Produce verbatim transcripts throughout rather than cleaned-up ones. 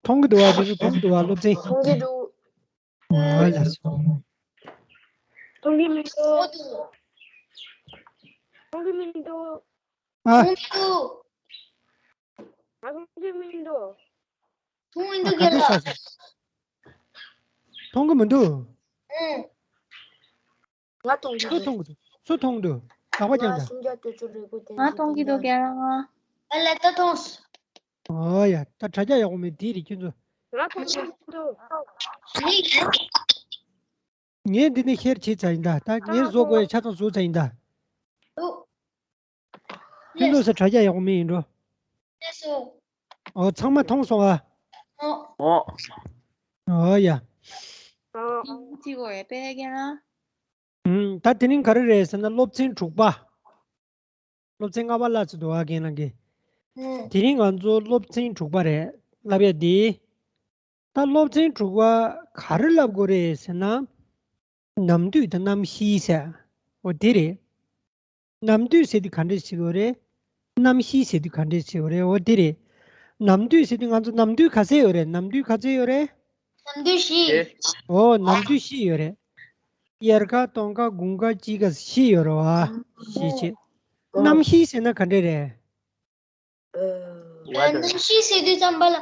མཐོང་གི་འདུག་བ། དེ་ཚོ་མཐོང་གི་འདུག་བ། སློབ་ཚན། མཐོང་གི་འདུག་ཨ་ལ་སོ། མཐོང་གི་མི་འདུག་མཐོང་གི་མི་འདུག་ཨ། མཐོང་གི་འདུག་ང་མཐོང་གི་མི་འདུག་མཐོང་གི་མི་འདུག་ཨ། ག་དུས་ས་ས། མཐོང་གི་མི་འདུག་ཨང་། ང་མཐོང་གི་སུ་འདུག་མཐོང་གི་འདུག་སུ་མཐོང་གི་འདུག་དག་པ་ཀྱང་དང་། སུམ་བརྒྱ་དོན་གཅིག་རེ་དགུ་དོན་ང་མཐོང་གི་འདུག་རྒན་ལགས། ཨ་ལ་ད་མཐོང་སོང་། ཨོ་ཡ། ད་དྲ་རྒྱ་ཡག་པོ་མེད་དེ་རེད་ཁྱོད་ཚོ། ང་མཐོང་གི་འདུག་ངས་འདི་ནས་ཤེར་བྱས་ཚར་ཡིན་ད། ད་ངས་བཟོ་དགོས་ཡ་ཆ་ཚང་བཟོས་ཚར་ཡིན་ད། འདུག་ཁྱོད་ཚོ་ས་དྲ་རྒྱ་ཡག་པོ་མེད་ཡིན་འགྲོ། ཨོ་ཚང་མ་མཐོང་སོང་ཨ། ཨོ། ཨོ་ཡ། ཅི་གོ་ཡ་པེ་རྒན་ལགས། ད་དེ་རིང་ག་རེ་རེད་ཟེར་ན་སློབ་ཚན་དྲུག་པ། སློབ་ཚན་ལྔ་པ་སླེབས་ཚར་འདུག་ཨ་རྒན་ལགས་ཀྱིས། དེ་རིང་ང་ཚོ་སློབ་ཚན་དྲུག་པ་རེད་བསླབ་ཡ་དེ། ད་སློབ་ཚན་དྲུག་པ་ག་རེ་བསླབ་དགོས་རེད་ཟེར་ན། ནམ་དུས་དང་གནམ་གཤིས་ཟེར། འོ་དེ་རེད། ནམ་དུས་ཟེར་དུས་ག་འདྲས་བྱེད་དགོས་རེད། གནམ་གཤིས་ཟེར་དུས་ག་འདྲས་བྱེད་དགོས་རེད། འོ་དེ་རེད། ནམ་དུས་ཟེར་དུས་ང་ཚོ་ནམ་དུས་ག་ཚད་ཡོད་རེད། ནམ་དུས་ག་ཚད་ཡོད་རེད། ནམ་དུས་བཞི། ཨོ་ནམ་དུས་བཞི་ཡོད་རེད། དབྱར་ཁ་སྟོན་ཁ་དགུན་ཁ་དཔྱིད་ཁ་བཞི་ཡོད་རེད་བ། བཞི་བྱས། གནམ་གཤིས་ཟེར་ན་ག་འདྲས་རེད། ཨ། གནམ་གཤིས་ཟེར་དུས་ཙམ་པ་ལ་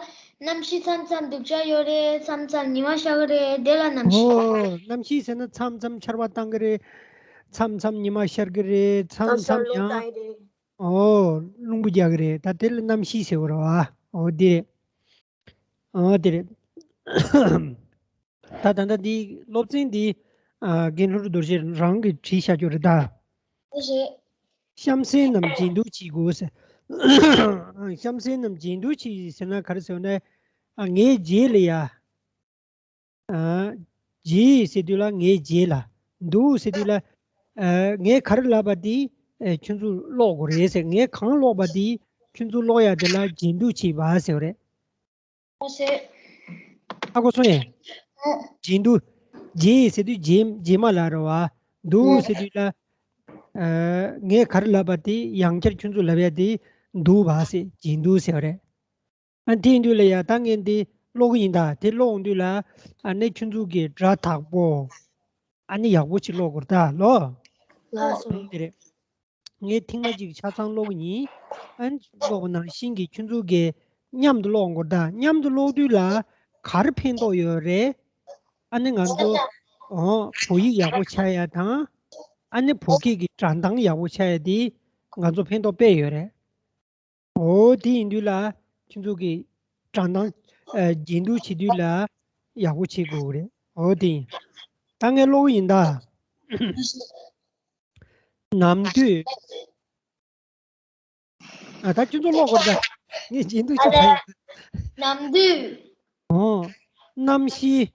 གནམ་གཤིས་མཚམས་མཚམས་སྡུག་ཅག་ཡོད་རེད། མཚམས་མཚམས་ཉི་མ་ཤར་གི་རེད། དེ་ལ་གནམ་གཤིས། ཨོ་གནམ་གཤིས་ཟེར་ན་མཚམས་མཚམས་ཆར་པ་བཏང་གི་རེད། མཚམས་མཚམས་ཉི་མ་ཤར་གི་རེད། མཚམས་མཚམས་མཚམས་རླུང་ཡང་བཏང་གི་རེད། ཨོ་རླུང་བུ་རྒྱག་གི་རེད། ད་དེ་ལ་གནམ་གཤིས་ཟེར་བ་རེད་བ། ཨོ་དེ་རེད། ཨོ་དེ་རེད། ད་ད་ལྟ་འདི་སློབ་ཚན་འདི་ཨ་རྒན་ལྷུན་གྲུབ་རྡོ་རྗེ་རང་གིས་བྲིས་བཞག་རྒྱུ་རེད་ད། ཨོ་རེད། གཤམ་གསལ་རྣམས་རྗེས་བསྡུ་བྱེད་དགོས་ཟེར། གཤམ་གསལ་རྣམས་རྗེས་བསྡུ་བྱེད་ཟེར་ན་ག་རེ་ཟེར་ན། ཨ་ངའི་རྗེས་ལ་ཡ། ཨ་རྗེས་ཟེར་དུས་ལ་ངའི་རྗེས་ལ། བསྡུ་ཟེར་དུས་ལ། ཨ་ངས་ག་རེ་ལབ་པ་དེ་ཨ་ཁྱོད་ཚོས་ཀློག་དགོས་རེད་ཟེར། ངས་གང་ཀློག་པ་དེ་ཁྱོད་ཚོས་ཀློག་ཡ་དེ་ལ་རྗེས་བསྡུ་བྱེད་པ་ཟེར་བ་རེད། ཨོ་ཟེར། ཧ་གོ་སོང་ངས། ཨོ། རྗེས་བསྡུ། རྗེས་ཟེར་དུས་རྗེས་རྗེས་མ་ལ་རེད་བ། བསྡུ་ཨོ། ཟེར་དུས་ལ། ཨ་ངས་ག་རེ་ལབ་པ་དེ་ཡང་བསྐྱར་ཁྱོད་ཚོས་ལབ་ཡ་དེ་བསྡུ་བ་ཟེར། རྗེས་བསྡུ་ཟེར་བ་རེད། ཨ་དེ་ཡིན་དུས་ལ་ཡ་ད་ངས་འདི་ཀློག་གི་ཡིན་ད། དེ་ཀློག་འོང་དུས་ལ་ཨ་ནི་ཁྱོད་ཚོ་གིས་སྒྲ་དག་པོ་ཨ་ནི་ཡག་པོ་ཅིག་ཀློག་དགོས་ད་ལོ། ལགས་སོ། དེ་རེད། ངས་ཐེངས་མ་གཅིག་ཆ་ཚང་ཀློག་གི་ཡིན། ཨ་ནི་ཀློག་པ་ནང་བཞིན་གྱི་ཁྱོད་ཚོ་གིས་མཉམ་དུ་ཀློག་དགོས་ད། མཉམ་དུ་ཀློག་དུས་ལ་ག་རེ་ཕན་ཐོགས་ཡོད་རེད། ཨ་ནི་ང་ཚོ་ཨོ་བོད་ཡིག་ཡག་པོ་ཆགས་ཡ་དང་། ཨ་ནི་བོད་སྐད་ཀྱི་སྒྲ་གདངས་ཡག་པོ་ཆགས་ཡ་དེ་ང་ཚོ་ཕན་ཐོགས་དཔེ་ཡོད་རེད། འོ་དེ་ཡིན་དུས་ལ་ཁྱོད་ཚོ་གི་སྒྲ་གདངས་ཨ་རྗེས་བསྡུ་བྱེད་དུས་ལ་ཡག་པོ་བྱེད་དགོས་ཀྱི་རེད། འོ་དེ་ཡིན། ད་ངས་ཀློག་གི་ཡིན་ད། ནམ་དུས། ཨ་ད་ཁྱོད་ཚོ་ཀློག་དགོས་ད། ངས་རྗེས་བསྡུ་བྱེད་ད། ནམ་དུས། འོ། གནམ་གཤིས།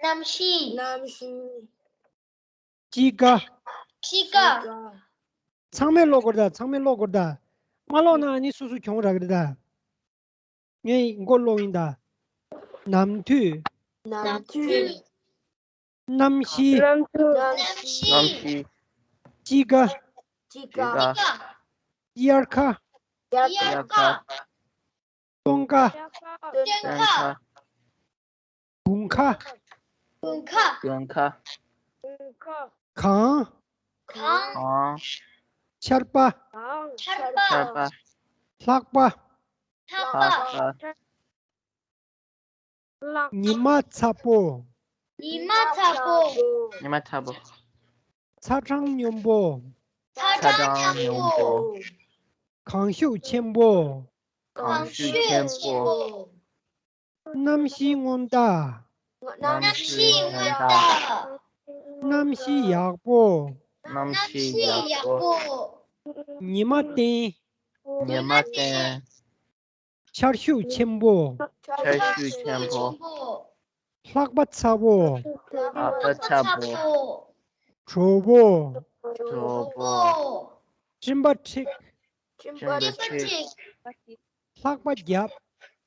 གནམ་གཤིས། གནམ་གཤིས། དཔྱིད་ཀ། དཔྱིད་ཀ། ཚང་མས་ཀློག་དགོས་རེད་ད། ཚང་མས་ཀློག་དགོས་རེད་ད། མ་ཀློག་ན་ཨ་ནི་སོ་སོ་གྱོང་རག་གི་རེད་ད། ངས་མགོ་ཀློག་ཡིན་ད། ནམ་དུས། ནམ་དུས། གནམ་གཤིས། གནམ་གཤིས། དཔྱིད་ཀ། དཔྱིད་ཀ། དབྱར་ཁ། དབྱར་ཁ། སྟོན་ཁ། སྟོན་ཁ། དགུན་ཁ། དགུན་ཁ། དགུན་ཁ། གངས། གངས། ཆར་པ། ཆར་པ། ལྷགས་པ། ལྷགས་པ། ཉི་མ་ཚ་པོ། ཉི་མ་ཚ་པོ། ཉི་མ་ཚ་པོ། ཚ་གྲང་སྙོམས་པོ། ཚ་གྲང་སྙོམས་པོ། གངས་ཤུགས་ཆེན་པོ། གངས་ཤུགས་ཆེན་པོ། གནམ་གཤིས་སྔོན་བརྡ། གནམ་གཤིས་སྔོན་བརྡ། གནམ་གཤིས་ཡག་པོ། གནམ་གཤིས་ཡག་པོ། ཉི་མ་བསྟན། ཉི་མ་བསྟན། ཆར་ཤུགས་ཆེན་པོ། ཆར་ཤུགས་ཆེན་པོ། ལྷགས་པ་ཚ་པོ། ལྷགས་པ་ཚ་པོ། དྲོ་པོ། དྲོ་པོ། སྤྲིན་པ་འཁྲིགས། སྤྲིན་པ་འཁྲིགས། ལྷགས་པ་བརྒྱབ།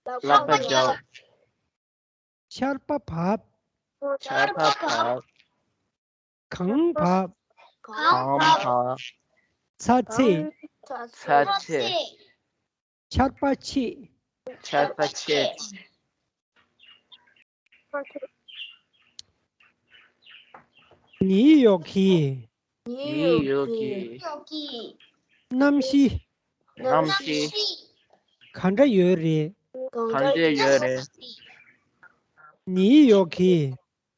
ལྷགས་པ་བརྒྱབ། ཆར་པ་བབས། ཆར་པ་བབས། གངས་བབས། གངས་བབས། ཚ་ཚེས། ཚ་ཚེས། ཆར་པ་ཆད། ཆར་པ་ཆད། ནིའུ་ཡོག་གི་ནིའུ་ཡོག་གི་གནམ་གཤིས་གནམ་གཤིས་ག་འདྲ་ཡོད་རེད། ག་འདྲ་ཡོད་རེད། ནིའུ་ཡོག་གི་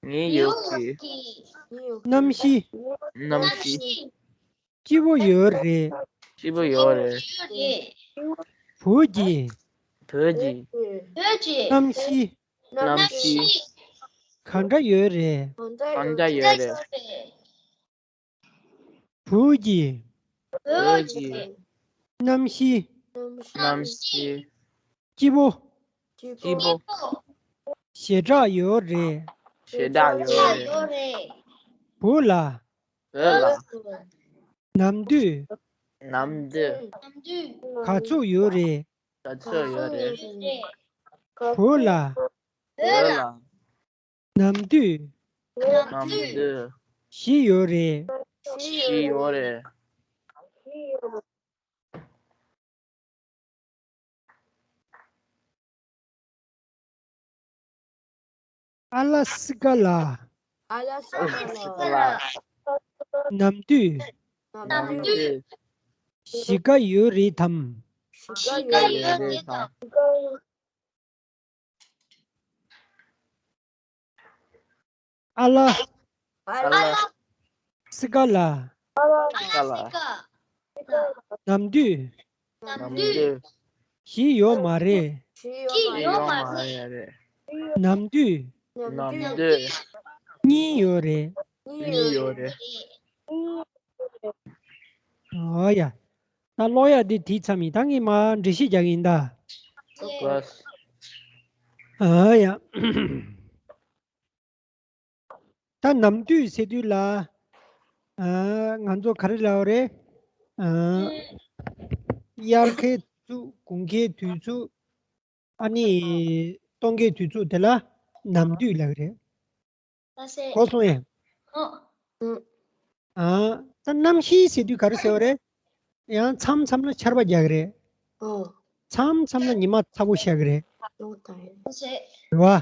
ནིའུ་ཡོག་གི་གནམ་གཤིས་གནམ་གཤིས་སྐྱིད་པོ་ཡོད་རེད། སྐྱིད་པོ་ཡོད་རེད། བོད་ཀྱི་བོད་ཀྱི་བོད་ཀྱི་གནམ་གཤིས་གནམ་གཤིས་ག་འདྲ་ཡོད་རེད། ག་འདྲ་ཡོད་རེད། བོད་ཀྱི་བོད་ཀྱི་གནམ་གཤིས་གནམ་གཤིས་སྐྱིད་པོ་སྐྱིད་པོ་ཞེ་དྲག་ཡོད་རེད། ཞེ་དྲག་ཡོད་རེད། བོད་ལ་བོད་ལ་ནམ་དུས་ནམ་དུས་ག་ཚོད་ཡོད་རེད། ག་ཚོད་ཡོད་རེད། བོད་ལ་བོད་ལ་ནམ་དུས་ནམ་དུས་བཞི་ཡོད་རེད། བཞི་ཡོད་རེད། ཨ་ལ་སི་ཀ་ལ་ཨ་ལ་སི་ཀ་ལ་ནམ་དུས་ནམ་དུས་བཞི་ཀ་ཡོད་རེད་དམ། བཞི་ཀ་ཡོད་རེད་དམ། ཨ་ལ། ཨ་ལ། སི་ཀ་ལ། སི་ཀ་ལ། ནམ་དུས། ནམ་དུས། བཞི་ཡོད་མ་རེད། བཞི་ཡོད་མ་རེད། ནམ་དུས། ནམ་དུས། གཉིས་ཡོད་རེད། གཉིས་ཡོད་རེད། ཨོ་ཡ། ད་ཀློག་ཡག་འདི་དེའི་མཚམས་ཡིན། ད་ངས་མར་འགྲེལ་བཤད་རྒྱག་གི་ཡིན་ད། ཨོ་ཡ། ད་ནམ་དུས་ཟེར་དུས་ལ། ཨ། ང་ཚོ་ག་རེ་ལབ་རེད། ཨ། དབྱར་ཁའི་དུས་ཚོད། དགུན་ཁའི་དུས་ཚོད། ཨ་ནི། སྟོན་ཁའི་དུས་ཚོད་དེ་ལ་ནམ་དུས་ལབ་ཀྱི་རེད། ལགས་སེ། གོ་སོང་ངས། ཨོ། ཨ། ད་གནམ་གཤིས་ཟེར་དུས་ག་རེ་ཟེར་བ་རེད། ཡང་མཚམས་མཚམས་ལ་ཆར་པ་རྒྱག་གི་རེད། ཨོ། མཚམས་མཚམས་ལ་ཉི་མ་ཚ་པོ་ཤར་གི་རེད། ཨོ་ད་ཡིན། ལགས་སེ། རེད་བ། ཨོ།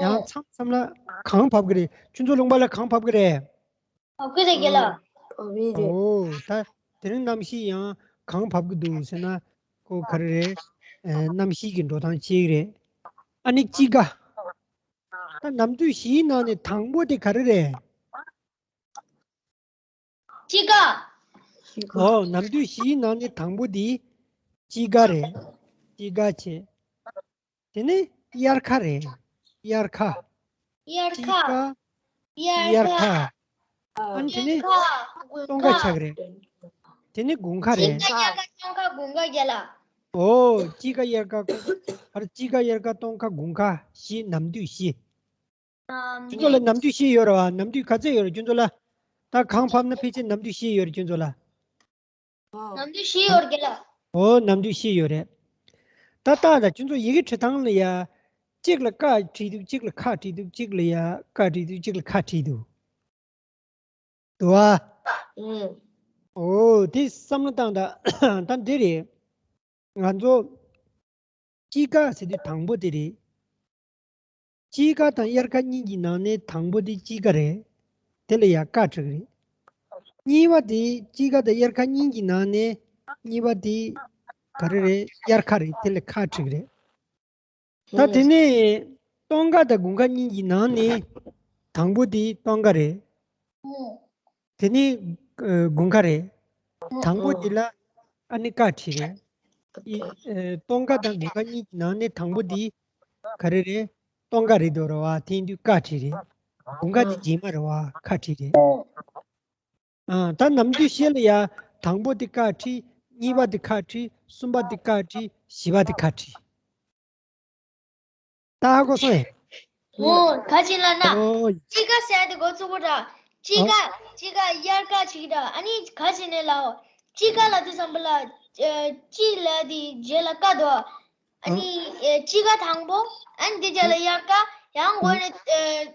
ཡང་མཚམས་མཚམས་ལ་གངས་བབས་གི་རེད། ཁྱོད་ཚོ་ལུང་པ་ལ་གངས་བབས་གི་རེད། བབས་གི་རེད་རྒན་ལགས། བབས་གི་རེད། ཨོ། ད་དེ་རིང་གནམ་གཤིས་ཡང་གངས་བབས་གི་འདུག་ཟེར་ན། ཁོ་ག་རེ་རེད། ཨེ། གནམ་གཤིས་ཀྱི་འགྲོ་སྟངས་བྱེད་ཀྱི་རེད། ཨ་ནི་དཔྱིད་ཀ། ད་ནམ་དུས་བཞིའི་ནང་ནས་དང་པོ་དེ་ག་རེ་རེད། དཔྱིད་ཀ། ཨོ། ནམ་དུས་བཞིའི་ནང་ནས་དང་པོ་དེ་དཔྱིད་ཀ་རེད། དཔྱིད་ཀ་བྱས། དེ་ནས་དབྱར་ཁ་རེད། དབྱར་ཁ། དབྱར་ཁ། དཔྱིད་ཀ། དབྱར་ཁ། ཨ་ནི་དེ་ནས་དབྱར་ཁ། དགུན་སྟོན་ཁ་ཁ། ཆགས་རེད། དེ་ནས་དགུན་ཁ་རེད། དཔྱིད་ཀ། དབྱར་ཁ། སྟོན་ཁ། དགུན་ཁ་རྒན་ལགས། ཨོ། དཔྱིད་ཀ། དབྱར་ཁ། ཨ་རེ། དཔྱིད་ཀ། དབྱར་ཁ། སྟོན་ཁ། དགུན་ཁ། བཞི། ནམ་དུས་བཞི། ཁྱོད་ཚོ་ལ་ནམ་དུས་བཞི་ཡོད་རེད་བ། ནམ་དུས་ག་ཚོད་ཡོད་རེད་ཁྱོད་ཚོ་ལ། ད་གངས་བབས་ན་ཕལ་ཆེར་ནམ་དུས་བཞི་ཡོད་རེད་ཁྱོད་ཚོ་ལ། ནམ་དུས་བཞི་ཡོད་རེད་རྒན་ལགས། ཨོ། ནམ་དུས་བཞི་ཡོད་རེད། ད་ལྟ་ད་ཁྱོད་ཚོ་ཡི་གེ་འབྲི་སྟངས་ལ་ཡ། གཅིག་ལ་ཀ་བྲིས་འདུག་གཅིག་ལ་ཁ་བྲིས་འདུག་གཅིག་ལ་ཡ་ཀ་བྲིས་འདུག་གཅིག་ལ་ཁ་བྲིས་འདུག་འདུག་བ། ཨང་། ཨོ། དེ་བསམ་བློ་བཏང་ད། ད་འདི་རེད། ང་ཚོ་དཔྱིད་ཀ་ཟེར་དུས་དང་པོ་དེ་རེད། དཔྱིད་ཀ་དང་དབྱར་ཁ་གཉིས་ཀྱི་ནང་ནས་དང་པོ་དེ་དཔྱིད་ཀ་རེད། དེ་ལ་ཡ་ཀ་བྲིས་ཀྱི་རེད། གཉིས་པ་དེ་དཔྱིད་ཀ་དང་དབྱར་ཁ་གཉིས་ཀྱི་ནང་ནས་གཉིས་པ་དེ་ག་རེ་རེད། དབྱར་ཁ་རེད། དེ་ལ་ཁ་བྲིས་ཀྱི་རེད། ད་དེ་ནས་སྟོན་ཁ་དང་དགུན་ཁ་གཉིས་ཀྱི་ནང་ནས་དང་པོ་དེ་སྟོན་ཁ་རེད། དེ་ནས་ཨ་དགུན་ཁ་རེད། དང་པོ་དེ་ལ་ཨ་ནི་ཀ་བྲིས་རེད། ཨི་ཨ་སྟོན་ཁ་དང་དགུན་ཁ་གཉིས་ཀྱི་ནང་ནས་དང་པོ་དེ་ག་རེ་རེད། སྟོན་ཁ་རེད་འདུག་རེད་བ། དེ་ཡིན་དུས་ཀ་བྲིས་རེད། དགུན་ཁ་དེ་རྗེས་མ་རེད་བ། ཁ་བྲིས་རེད། ཨ། ད་ནམ་དུས་བཞི་ལ་ཡ། དང་པོ་དེ་ཀ་བྲིས། གཉིས་པ་དེ་ཁ་བྲིས། གསུམ་པ་དེ་ཀ་བྲིས། བཞི་པ་དེ་ཁ་བྲིས། ད་ཧ་གོ་སོང་ངས། ཨོ། ག་ཅི་ལབ་ན། ཨོ། དཔྱིད་ཀ་ཟེར་དེ་འགོ་ཚུགས་པ་འདྲ། དཔྱིད་ཀ། ཨོ། དཔྱིད་ཀ་དབྱར་ཁ་ཅིག་འདྲ། ཨ་ནི་ག་ཅི་ནས་ལབ། དཔྱིད་ཀ་ལབ་དུས་ཙམ་པ་ལ། ཨ། དཔྱིད་ལབ་དེ་རྗེས་ལ་ཀ་འདུག་ཨ་ནི། ཨ། དཔྱིད་ཀ་དང་པོ། ཨ་ནི་དེ་རྗེས་ལ་དབྱར་ཁ། ཡང་འགོ་ནས། ཨ།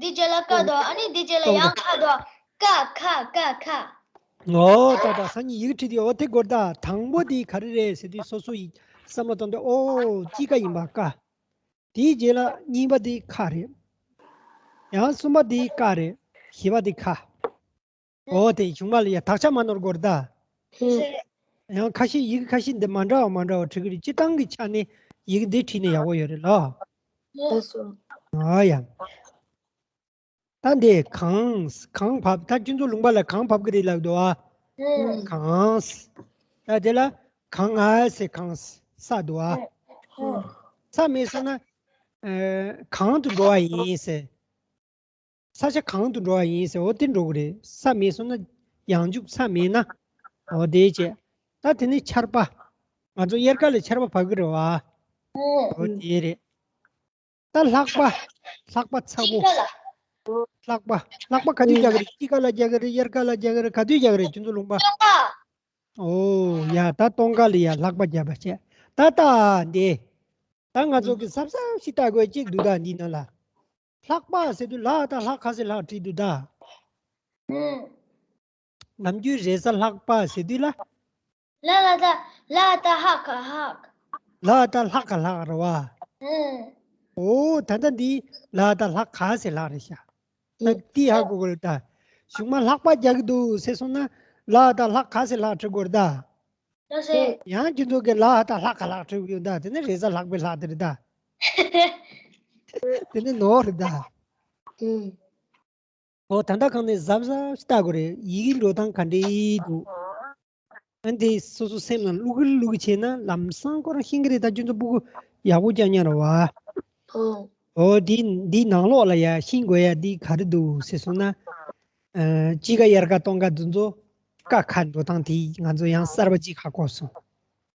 དེ་རྗེས་ལ་ཀ་འདུག་ཨ་ནི་དེ་རྗེས་ལ་ཡང་ཁ་འདུག་ཀ་ཁ་ཀ་ཁ། ཨོ། ད་ད་སང་ཉིན་ཡི་གེ་བྲིས་དུས་ཨོ་དེ་དགོས་རེད་ད། དང་པོ་དེ་ག་རེ་རེད་ཟེར་དུས་སོ་སོ་ཡི་བསམ་བློ་གཏོང་དུས་ཨོ་དཔྱིད་ཀ་ཡིན་པ་ཀ། དེའི་རྗེས་ལ་གཉིས་པ་དེ་ཁ་རེད། ཡང་གསུམ་པ་དེ་ཀ་རེད། བཞི་པ་དེ་ཁ། འོ་དེ་གཞུང་མ་ལ་ཡ་དག་ཆ་མ་ནོར་དགོས་རེད་ད། ཡང་ཁ་ཤས་ཡི་གེ་ཁ་ཤས་འདི་མ་འདྲ་བ་མ་འདྲ་བ་བྲིས་ཀྱི་རེད། སྤྱིར་བཏང་གི་ཆ་ནས་ཡི་གེ་འདི་བྲིས་ནས་ཡག་པོ་ཡོད་རེད་ལ། ཨ་ཡ། ད་འདི་གངས། གངས་བབས། ད་ཁྱོད་ཚོ་ལུང་པ་ལ་གངས་བབས་ཀྱི་རེད་ལབ་འདུག་ཨ། གངས། ད་དེ་ལ་གངས་ཨ་ཟེར་གངས་ས་འདུག་ཨ། ས་མེད་སོང་ན། ཨ། གངས་དུ་འགྲོ་བ་ཡིན་ཟེར། ས་ཆ་གང་དུ་འགྲོ་བ་ཡིན་ཟེར། འོ་དེ་འགྲོ་གི་རེད། ས་མེད་སོང་ན། ཡང་འཇུག་ས་མེད་ན། འོ་དེ་བྱས། ད་དེ་ནས་ཆར་པ། ང་ཚོ་དབྱར་ཁ་ལ་ཆར་པ་བབས་ཀྱི་རེད་བ། འོ་དེ་རེད། ད་ལྷགས་པ། ལྷགས་པ་ཚ་པོ། ལྷགས་པ། ལྷགས་པ་ག་དུས་རྒྱག་གི་རེད། དཔྱིད་ཀ་ལ་རྒྱག་གི་རེད། དབྱར་ཁ་ལ་རྒྱག་གི་རེད། ག་དུས་རྒྱག་གི་རེད། ཁྱོད་ཚོ་ལུང་པ། ཨོ་ཡ། ད་སྟོན་ཁ་ལ་ཡ་ལྷགས་པ་རྒྱབ་པ་བྱས། ད་ད་འདི། ད་ང་ཚོ་གི་གཟབ་གཟབ་ཞིག་ལྟ་དགོས་གཅིག་འདུག་ད་འདི་ནང་ལ། ལྷགས་པ་ཟེར་དུས་ལ་དང་ལྷགས་ཁ་ཟེར་ལྷག་བྲིས་འདུག་ད། ནམ་རྒྱུན་རེས་གཟའ་ལྷག་པ་ཟེར་དུས་ལ། ལ་ལ་ད་ལ་ད་ཧ་ག་ཧག་ལ་ད་ལྷག་ག་ལྷག་རེད་བ། ཨོ་ད་ལྟ་འདི་ལ་ད་ལྷག་ག་ཟེར་ལྷག་རེད་ཤག་ད་འདི་ཧ་གོ་གི་རེད་ད། གཞུག་མ་ལྷག་པ་རྒྱག་གི་འདུག་ཟེར་སོང་ན། ལ་ད་ལྷག་ག་ཟེར་ལྷག་བྲིས་དགོས་རེད་ད། ལགས་སེ། ཡང་ཁྱེད་ཚོ་གི་ལ་ད་ལྷག་ག་ལྷག་བྲིས་ཡོད་ད། དེ་ནི་རེས་གཟའ་ལྷག་པའི་ལྷག་དེ་རེད་ད། དེ་ནི་ནོར་རེད་ད། ཨུམ། ཨོ་ད་ལྟ་གང་ནས་གཟབ་གཟབ་ལྟ་དགོས་རེད། ཡི་གེ་འགྲོ་སྟངས་ག་འདྲ་འདུག་ཨ་འདི་སོ་སོ་སེམས་ལ་བླུག་གི་བླུག་གི་བྱས་ན་ལམ་སང་ཁོ་རང་ཤེས་ཀྱི་རེད་ད། ཁྱོད་ཚོ་སྤུ་གུ་ཡག་པོ་རྐྱང་རྐྱང་རེད་བ། ཨོ། ཨོ་འདི་འདི་ནང་ལོགས་ལ་ཡ་ཤེས་དགོས་ཡ་འདི་ག་རེ་འདུག་ཟེར་སོང་ན། ཨ་དཔྱིད་ཀ་དབྱར་ཁ་སྟོན་ཁ་འདི་ཚོ་ཀ་ཁ་འགྲོ་སྟངས་དེ་ང་ཚོ་ཡང་གསར་པ་ཅིག་ཧ་གོ་སོང་།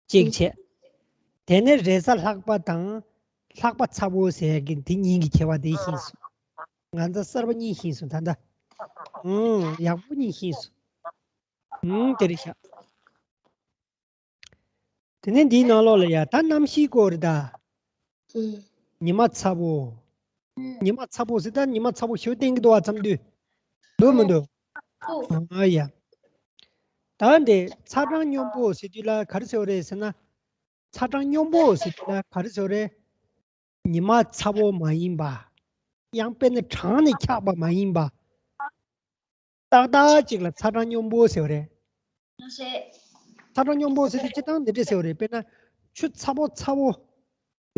གཅིག་བྱས། དེ་ནས་རེས་གཟའ་ལྷག་པ་དང་ལྷག་པ་ཚ་པོ་ཟེར་གི་དེ་གཉིས་ཀྱི་ཁྱད་པར་དེ་ཤེས་སོང་། ང་ཚོ་གསར་པ་གཉིས་ཤེས་སོང་ད་ལྟ། ཨང་། ཡག་པོ་གཉིས་ཤེས་སོང་། ཨང་། དེ་རེད་ཤག་དེ་ནས་འདིའི་ནང་ལོགས་ལ་ཡ་ད་གནམ་གཤིས་སྐོར་རེད་ད། ཨང་། ཉི་མ་ཚ་པོ། ཨང་། ཉི་མ་ཚ་པོ་ཟེར་ད་ཉི་མ་ཚ་པོ་ཞེ་པོ་བསྟན་གྱི་འདུག་བ་མཚམས་དུས། འདུག་མི་འདུག་ཨང་། ཨ་ཡ། ད་འདི་ཚ་གྲང་སྙོམས་པོ་ཟེར་དུས་ལ་ག་རེ་ཟེར་བ་རེད་ཟེར་ན། ཚ་གྲང་སྙོམས་པོ་ཟེར་དུས་ལ་ག་རེ་ཟེར་བ་རེད། ཉི་མ་ཚ་པོ་མ་ཡིན་པ། ཡང་དཔེར་ན་གྲང་ནས་འཁྱག་པ་མ་ཡིན་པ། ཏག་ཏག་ཅིག་ལ་ཚ་གྲང་སྙོམས་པོ་ཟེར་བ་རེད། ལགས་སེ། ཚ་གྲང་སྙོམས་པོ་ཟེར་དུས་སྤྱིར་བཏང་འདི་འདྲ་ཟེར་བ་རེད། དཔེར་ན་ཆུ་ཚ་པོ་ཚ་པོ་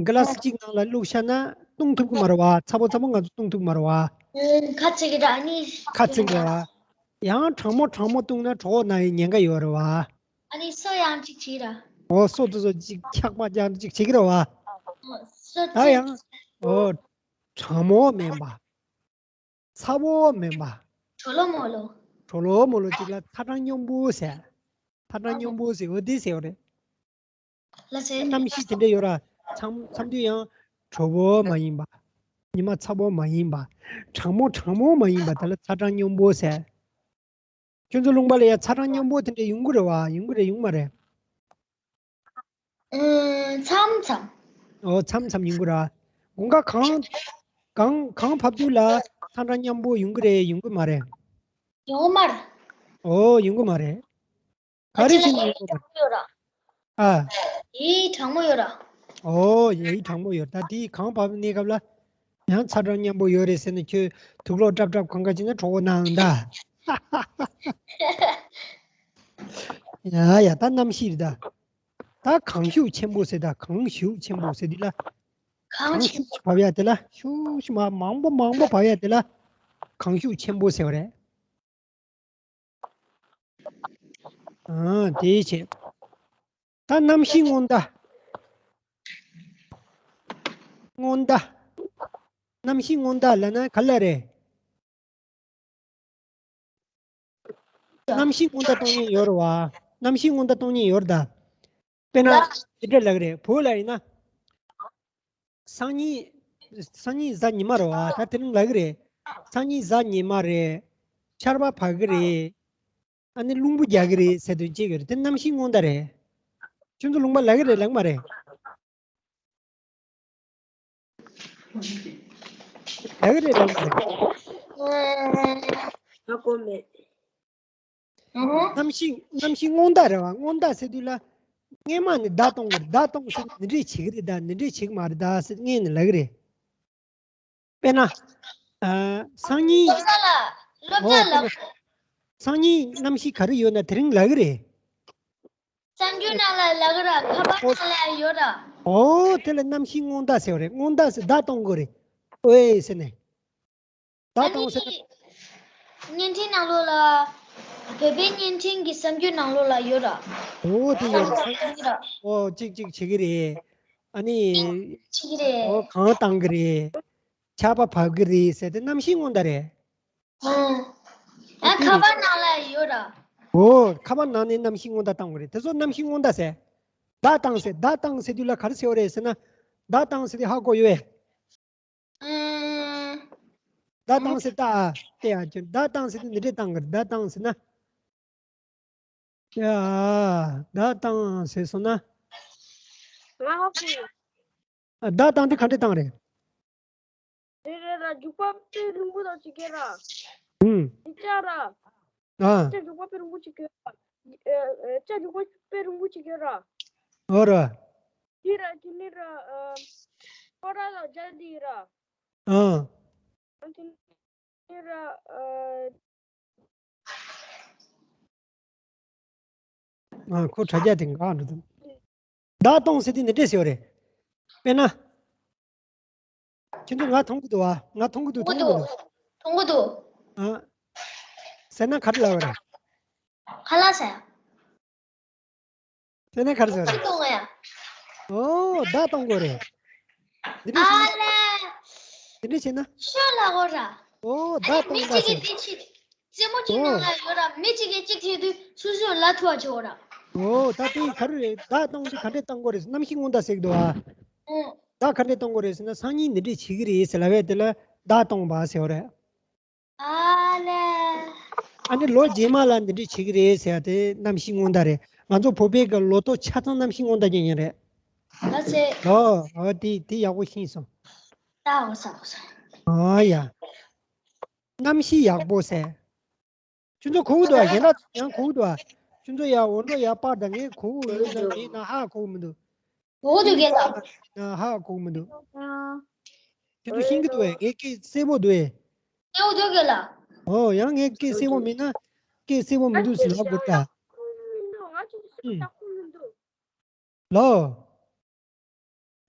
གི་ལ་སི་གཅིག་ནང་ལ་བླུགས་བཞག་ན་བཏུང་ཐུབ་ཀྱི་མ་རེད་བ། ཚ་པོ་ཚ་པོ་ང་ཚོ་བཏུང་ཐུབ་ཀྱི་མ་རེད་བ། ཨེ། ཁ་ཚིག་གི་འདྲ་ནི། ཁ་ཚིག་རེད་བ། ཡང་གྲང་མོ་གྲང་མོ་བཏུང་ན་གྲོད་ཁོག་ན་ཡི་ཉེན་ཁ་ཡོད་རེད་བ། ཨ་ནི་སོ་ཡང་གཅིག་བྱེད་ར། ཨོ་སོ་དེ་ཚོ་གཅིག་འཁྱག་པ་ཀྱང་གཅིག་བྱེད་ཀྱི་རེད་བ། སོ་ད་ཚིག་ཡང་ཨོ་གྲང་མོ་མིན་པ། ཚ་པོ་མིན་པ། གྲོ་ལོ་མོ་ལོ། གྲོ་ལོ་མོ་ལོ་ཅིག་ལ་ཚ་གྲང་སྙོམས་པོ་ཟེར། ཚ་གྲང་སྙོམས་པོ་ཟེར་འོ་དེ་ཟེར་བ་རེད། ལགས་སེ། གནམ་གཤིས་དེ་འདྲ་ཡོད་ར། མཚམས་མཚམས་དུས་ཡང་དྲོ་པོ་མ་ཡིན་པ། ཉི་མ་ཚ་པོ་མ་ཡིན་པ། གྲང་མོ་གྲང་མོ་མ་ཡིན་པ་དེ་ལ་ཚ་གྲང་སྙོམས་པོ་ཟེར། ཁྱོད་ཚོ་ལུང་པ་ལ་ཡ་ཚ་གྲང་སྙོམས་པོ་དེ་འདྲ་ཡོང་གི་རེད་བ། ཡོང་གི་རེད་ཡོང་མ་རེད། ཨུམ། མཚམས་མཚམས། ཨོ་མཚམས་མཚམས་ཡོང་གི་ར། དགུན་ཁ་གངས་གངས་གངས་བབས་དུས་ལ་ཚ་གྲང་སྙོམས་པོ་ཡོང་གི་རེད་ཡོང་གི་མ་རེད། ཡོང་གི་མ་རེད། ཨོ་ཡོང་གི་མ་རེད། ག་རེ་བྱས་ནས་ཡོང་གི་མ་རེད། ཨ། ཡི་གྲང་མོ་ཡོད་ར། ཨོ་ཡི་གྲང་མོ་ཡོད། ད་དེ་གངས་བབས་གནས་སྐབས་ལ་ཡང་ཚ་གྲང་སྙོམས་པོ་ཡོད་རེད་ཟེར་ནས་ཁྱོད་དུག་ལོག་ཀྲབ་ཀྲབ་གང་ག་བྱས་ན་གྲོད་ཁོག་ན་འང་ད། ཡ་ཡ་ད་གནམ་གཤིས་རེད་ད། ད་གངས་ཤུགས་ཆེན་པོ་ཟེར། ད་གངས་ཤུགས་ཆེན་པོ་ཟེར་དུས་ལ། གངས་གངས་ཤུགས་བབས་ཡ་དེ་ལ་ཤུགས་ཤུགས་མ་མང་པོ་མང་པོ་བབས་ཡ་དེ་ལ་གངས་ཤུགས་ཆེན་པོ་ཟེར་བ་རེད། ཨ་དེའི་ཕྱིར། ད་གནམ་གཤིས་སྔོན་བརྡ། སྔོན་བརྡ། གནམ་གཤིས་སྔོན་བརྡ་ལབ་ན་ག་ལ་རེད། གནམ་གཤིས་སྔོན་བརྡ་གཏོང་མཁན་ཡོད་རེད་བ། གནམ་གཤིས་སྔོན་བརྡ་གཏོང་མཁན་ཡོད་རེད་ད། དཔེར་ན་ལ། དེ་འདྲ་ལབ་ཀྱི་རེད། བོད་ལ་ཡིན་ན། སང་ཉིན། སང་ཉིན་གཟའ་ཉི་མ་རེད་བ། ད་དེ་རིང་ལབ་ཀྱི་རེད། སང་ཉིན་གཟའ་ཉི་མ་རེད། ཆར་པ་བབས་ཀྱི་རེད། ཨ་ནི་རླུང་བུ་རྒྱག་གི་རེད་ཟེར་དོན་གཅིག་ཡོད་རེད། དེ་གནམ་གཤིས་སྔོན་བརྡ་རེད། ཁྱོད་ཚོ་ལུང་པ་ལབ་ཀྱི་རེད་ལབ་ཀྱི་མ་རེད། ལབ་ཀྱི་རེད་ལབ་ཀྱི་རེད། ཧ་གོ་མེད། གནམ་གཤིས་གནམ་གཤིས་སྔོན་བརྡ་རེད་བ། སྔོན་བརྡ་ཟེར་དུས་ལ་སྔས་མ་ནས་བརྡ་གཏོང་གི་རེད། བརྡ་གཏོང་ཟེར་ནི་འདི་འདྲས་བྱེད་ཀྱི་རེད་ད། འདི་འདྲས་བྱེད་ཀྱི་མ་རེད་ད་ཟེར་སྔས་ནས་ལབ་ཀྱི་རེད། དཔེར་ན། ཨ། སང་ཉིན། སློབ་གྲྭ་ལ། སློབ་ཨོ་གྲྭ་ལ། སང་ཉིན་གནམ་གཤིས་ག་རེ་ཡོད་ན་དེ་རིང་ལབ་གི་རེད། གསར་འགྱུར་ནང་ལ་ལབ་གི་ར། ཁ་པར་ནང་ལ་ཡོད་ར། ཨོ་དེ་ལ་གནམ་གཤིས་སྔོན་བརྡ་ཟེར་བ་རེད། སྔོན་བརྡ་ཟེར། བརྡ་གཏོང་དགོས་རེད། ཨོའེ་ཟེར་ནས། བརྡ་གཏོང་ཟེར་ན། བརྙན་འཕྲིན་ནང་ལོགས་ལ། བོད་པའི་བརྙན་འཕྲིན་གྱི་གསར་འགྱུར་ནང་ལོགས་ལ་ཡོད་ར། ཨོ་དེ་ཡོད་ར། གསར་འགྱུར་ཡོད་ར། ཨོ་གཅིག་གཅིག་བྱེད་ཀྱི་རེད། ཨ་ནི། བྱེད་ཀྱི་རེད། ཨོ་གང་བཏང་གི་རེད། ཆར་པ་བབས་ཀྱི་རེད་ཟེར་དེ་གནམ་གཤིས་སྔོན་བརྡ་རེད། ཨང་། ཨ་ཁ་པར་ནང་ལ་ཡོད་ར། ཨོ་ཁ་པར་ནང་ནས་གནམ་གཤིས་སྔོན་བརྡ་བཏང་དགོས་རེད། དེ་ཚོ་གནམ་གཤིས་སྔོན་བརྡ་ཟེར། བརྡ་བཏང་ཟེར། བརྡ་བཏང་ཟེར་དུས་ལ་ག་རེ་ཟེར་བ་རེད་ཟེར་ན། བརྡ་བཏང་ཟེར་དེ་ཧ་གོ་ཡོད་པས། ཨང་། བརྡ་བཏང་ཟེར་ད་ཨ་དེ་ཨ་ཅེ་བརྡ་བཏང་ཟེར་དེ་འདི་འདྲས་བཏང་གི་རེད། བརྡ་བཏང་ཟེར་ན། ཡ། བརྡ་བཏང་ཟེར་སོང་ན། ང་ཧ་གོ་ཡོད། ཨ། བརྡ་བཏང་དེ་ག་འདྲས་བཏང་རེད། རེད་རེད་ར། རྒྱུག་པ་དཔེ་རིང་པོ་དང་གཅིག་གི་ར། ཨུམ། འདི་ལྕགས་ར། ཨ། ལྕགས་རྒྱུག་པ་དཔེ་རིང་པོ་གཅིག་གི་ར། ཨ། ལྕགས་རྒྱུག་པ་དཔེ་རིང་པོ་གཅིག་གི་ར། ཨོ་ར། འདི་ར་དེ་ནི་ར། ཨ། ཁོ་ར་ལ་རྒྱག་འདི་ར། ཨ། དེ་ནི་ར། ཨ། ཨ། ཁོ་དྲ་རྒྱ་དེ་འགག་འགྲོ་འདུག་བརྡ་གཏོང་ཟེར་དུས་འདི་འདྲས་ཟེར་བ་རེད། དཔེར་ན། ཁྱེད་ཚོ་ང་མཐོང་གི་འདུག་བ། ང་མཐོང་གི་འདུག་མཐོང་གི་མི་འདུག་མཐོང་གི་འདུག་ཨ། ཟེར་ན་ག་རེ་ལབ་པ་རེད། ཁ་ལག་ཟེར། དེ་ནས་ག་རེ་ཟེར་བ་རེད། ཅིག་གཏོང་ཡ། ཨོ་བརྡ་གཏོང་དགོས་རེད། འདི་འདྲ་ཨ་བྱས་ན། ལས། འདི་འདྲ་བྱས་ན། ཤོད་ལ་གོ་ར། ཨོ་ཨ་བརྡ་ནི་གཏོང་མི་བརྡ་གཅིག་གིས་ཟེར། འདི་བྱེད། རྩེད་མོ་གཅིག་ཨོ། ནང་ལ་ཡོད་ར། མི་གཅིག་གིས་གཅིག་བྱེད་དུས་སོ་སོས་ལ་ཐུ་བ་བྱེད་གོ་ར། ཨོ་ད་དེ་ག་རེ་རེད། བརྡ་གཏོང་དུས་ག་འདྲས་གཏོང་དགོས་རེད། གནམ་གཤིས་སྔོན་བརྡ་ཟེར་གི་འདུག་ཨ། ཨོ། བརྡ་ག་འདྲས་གཏོང་དགོས་རེད་ཟེར་ན། སང་ཉིན་འདི་འདྲས་བྱེད་ཀྱི་རེད་ཟེར་ལབ་པ་དེ་ལ་བརྡ་གཏོང་བ་ཟེར་བ་རེད། ཨ་ལས། ཨ་ནི་ལོ་རྗེས་མ་ལ་འདི་འདྲས་བྱེད་ཀྱི་རེད་ཟེར་ཡ་དེ་གནམ་གཤིས་སྔོན་བརྡ་རེད། ང་ཚོ་བོད་པའི་གི་ལོ་ཐོ་ཆ་ཚང་གནམ་གཤིས་སྔོན་བརྡ་རྒྱག་མཁན་རེད། ཨ་ཙི། ཨོ། ཨོ་དེ་དེ་ཡག་པོ་ཤེས་སོང་། ད་འོ་ས་འོ་ས། ཨ་ཡ། གནམ་གཤིས་ཡག་པོ་ཟེར། ཁྱོད་ཚོ་གོ་གི་འདུག་ཨ། གཞན་དག་ཡང་གོ་གི་འདུག་ཨ། ཁྱོད་ཚོ་ཡ་འོ་འགྲོ་ཡ་པར་དང་ངས་གོ་གི་ཡོད་ན་མེད་ན་ཧ་གོ་གི་མི་འདུག་གོ་གི་འདུག་གས་ལགས། ན་ཧ་གོ་གི་མི་འདུག་ཁྱོད་ཚོ་ཤེས་ཀྱི་འདུག་ཨེ། ངའི་སྐད་གསལ་པོ་འདུག་ཨེ། གསལ་པོ་འདུག་གས་ལགས། ཨོ་ཡང་ངའི་སྐད་གསལ་པོ་མེད་ན། སྐད་གསལ་པོ་མི་འདུག་ཟེར་ལབ་དགོས་ད། ཨུམ། ལོ།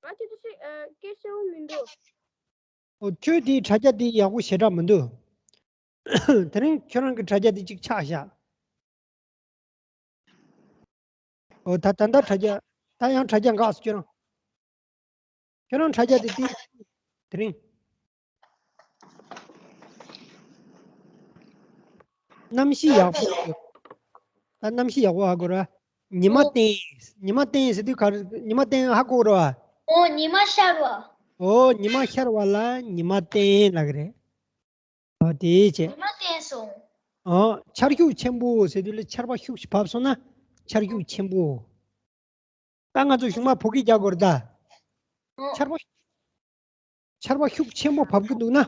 ང་ཁྱེད་ཚོ་ཤེས། ཨ། སྐད་གསལ་པོ་མི་འདུག་ཨོ་ཁྱོད་དེའི་དྲ་རྒྱ་དེ་ཡག་པོ་ཞེ་དྲག་མི་འདུག་དེ་རིང་ཁྱོད་རང་གི་དྲ་རྒྱ་དེ་གཅིག་ཆག་བཞག་ཨོ་ད་ད་ལྟ་དྲ་རྒྱ། ད་ཡང་དྲ་རྒྱ་འགག་སོང་ཁྱོད་རང་། ཁྱོད་རང་དྲ་རྒྱ་དེ་དེ། དེ་རིང་། གནམ་གཤིས་ཡག་པོ་ཡོད། ད་གནམ་གཤིས་ཡག་པོ་ཧ་གོ་ར། ཉི་མ་ཨོ། བསྟན། ཉི་མ་བསྟན་ཟེར་དུས་ག་རེ། ཉི་མ་བསྟན་ཧ་གོ་ར། ཨོ་ཉི་མ་ཤར་བ། ཨོ་ཉི་མ་ཤར་བ་ལ་ཉི་མ་བསྟན་ལབ་ཀྱི་རེད། ཨོ་དེ་བྱས། ཉི་མ་བསྟན་སོང་། ཨོ་ཆར་ཤུགས་ཆེན་པོ་ཟེར་དུས་ལ་ཆར་པ་ཤུགས་ཤིག་བབས་སོང་ན་ཆར་ཤུགས་ཆེན་པོ། ད་ང་ཚོ་གཞུག་མ་བོད་སྐད་རྒྱག་དགོས་རེད་ད། ཨོ། ཆར་པ། ཆར་པ་ཤུགས་ཆེན་པོ་བབས་ཀྱི་འདུག་ན།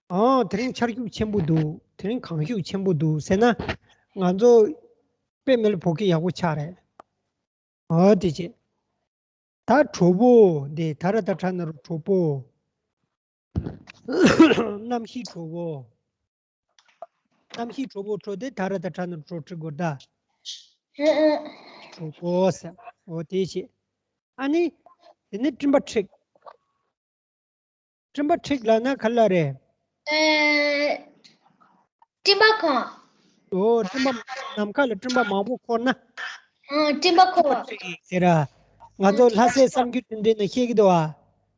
ཨོ། ཨོ་དེ་རིང་ཆར་ཤུགས་ཆེན་པོ་འདུག་དེ་རིང་གངས་ཤུགས་ཆེན་པོ་འདུག་ཟེར་ན། ང་ཚོ་དཔེ་མི་སྲིད་བོད་སྐད་ཡག་པོ་ཆགས་རེད། ཨོ་དེ་བྱས། ད་དྲོ་པོ་འདི་ད་ར་ད་དྲ་ན་རོ་དྲོ་པོ། གནམ་གཤིས་དྲོ་པོ། གནམ་གཤིས་དྲོ་པོ་དྲོ་དེ་ད་ར་ད་དྲ་ན་རོ་དྲོ་དྲི་དགོས་ད། དྲོ་པོ་ཟེར། ཨོ་དེ་བྱས། ཨ་ནི། དེ་ནི་སྤྲིན་པ་འཁྲིགས། སྤྲིན་པ་འཁྲིགས་ལབ་ན་ག་རེ་ལབ་རེད། ཨེ། སྤྲིན་པ་འཁོར། ཨོ་སྤྲིན་པ། ནམ་མཁའ་ལ་སྤྲིན་པ་མང་པོ་འཁོར་ན། ཨང་སྤྲིན་པ་འཁོར། ཟེར་ར། ང་ཚོ་ལྷ་སའི་གསར་འགྱུར་དེ་འདྲའི་ནང་བཤད་ཀྱི་འདུག་ཨ།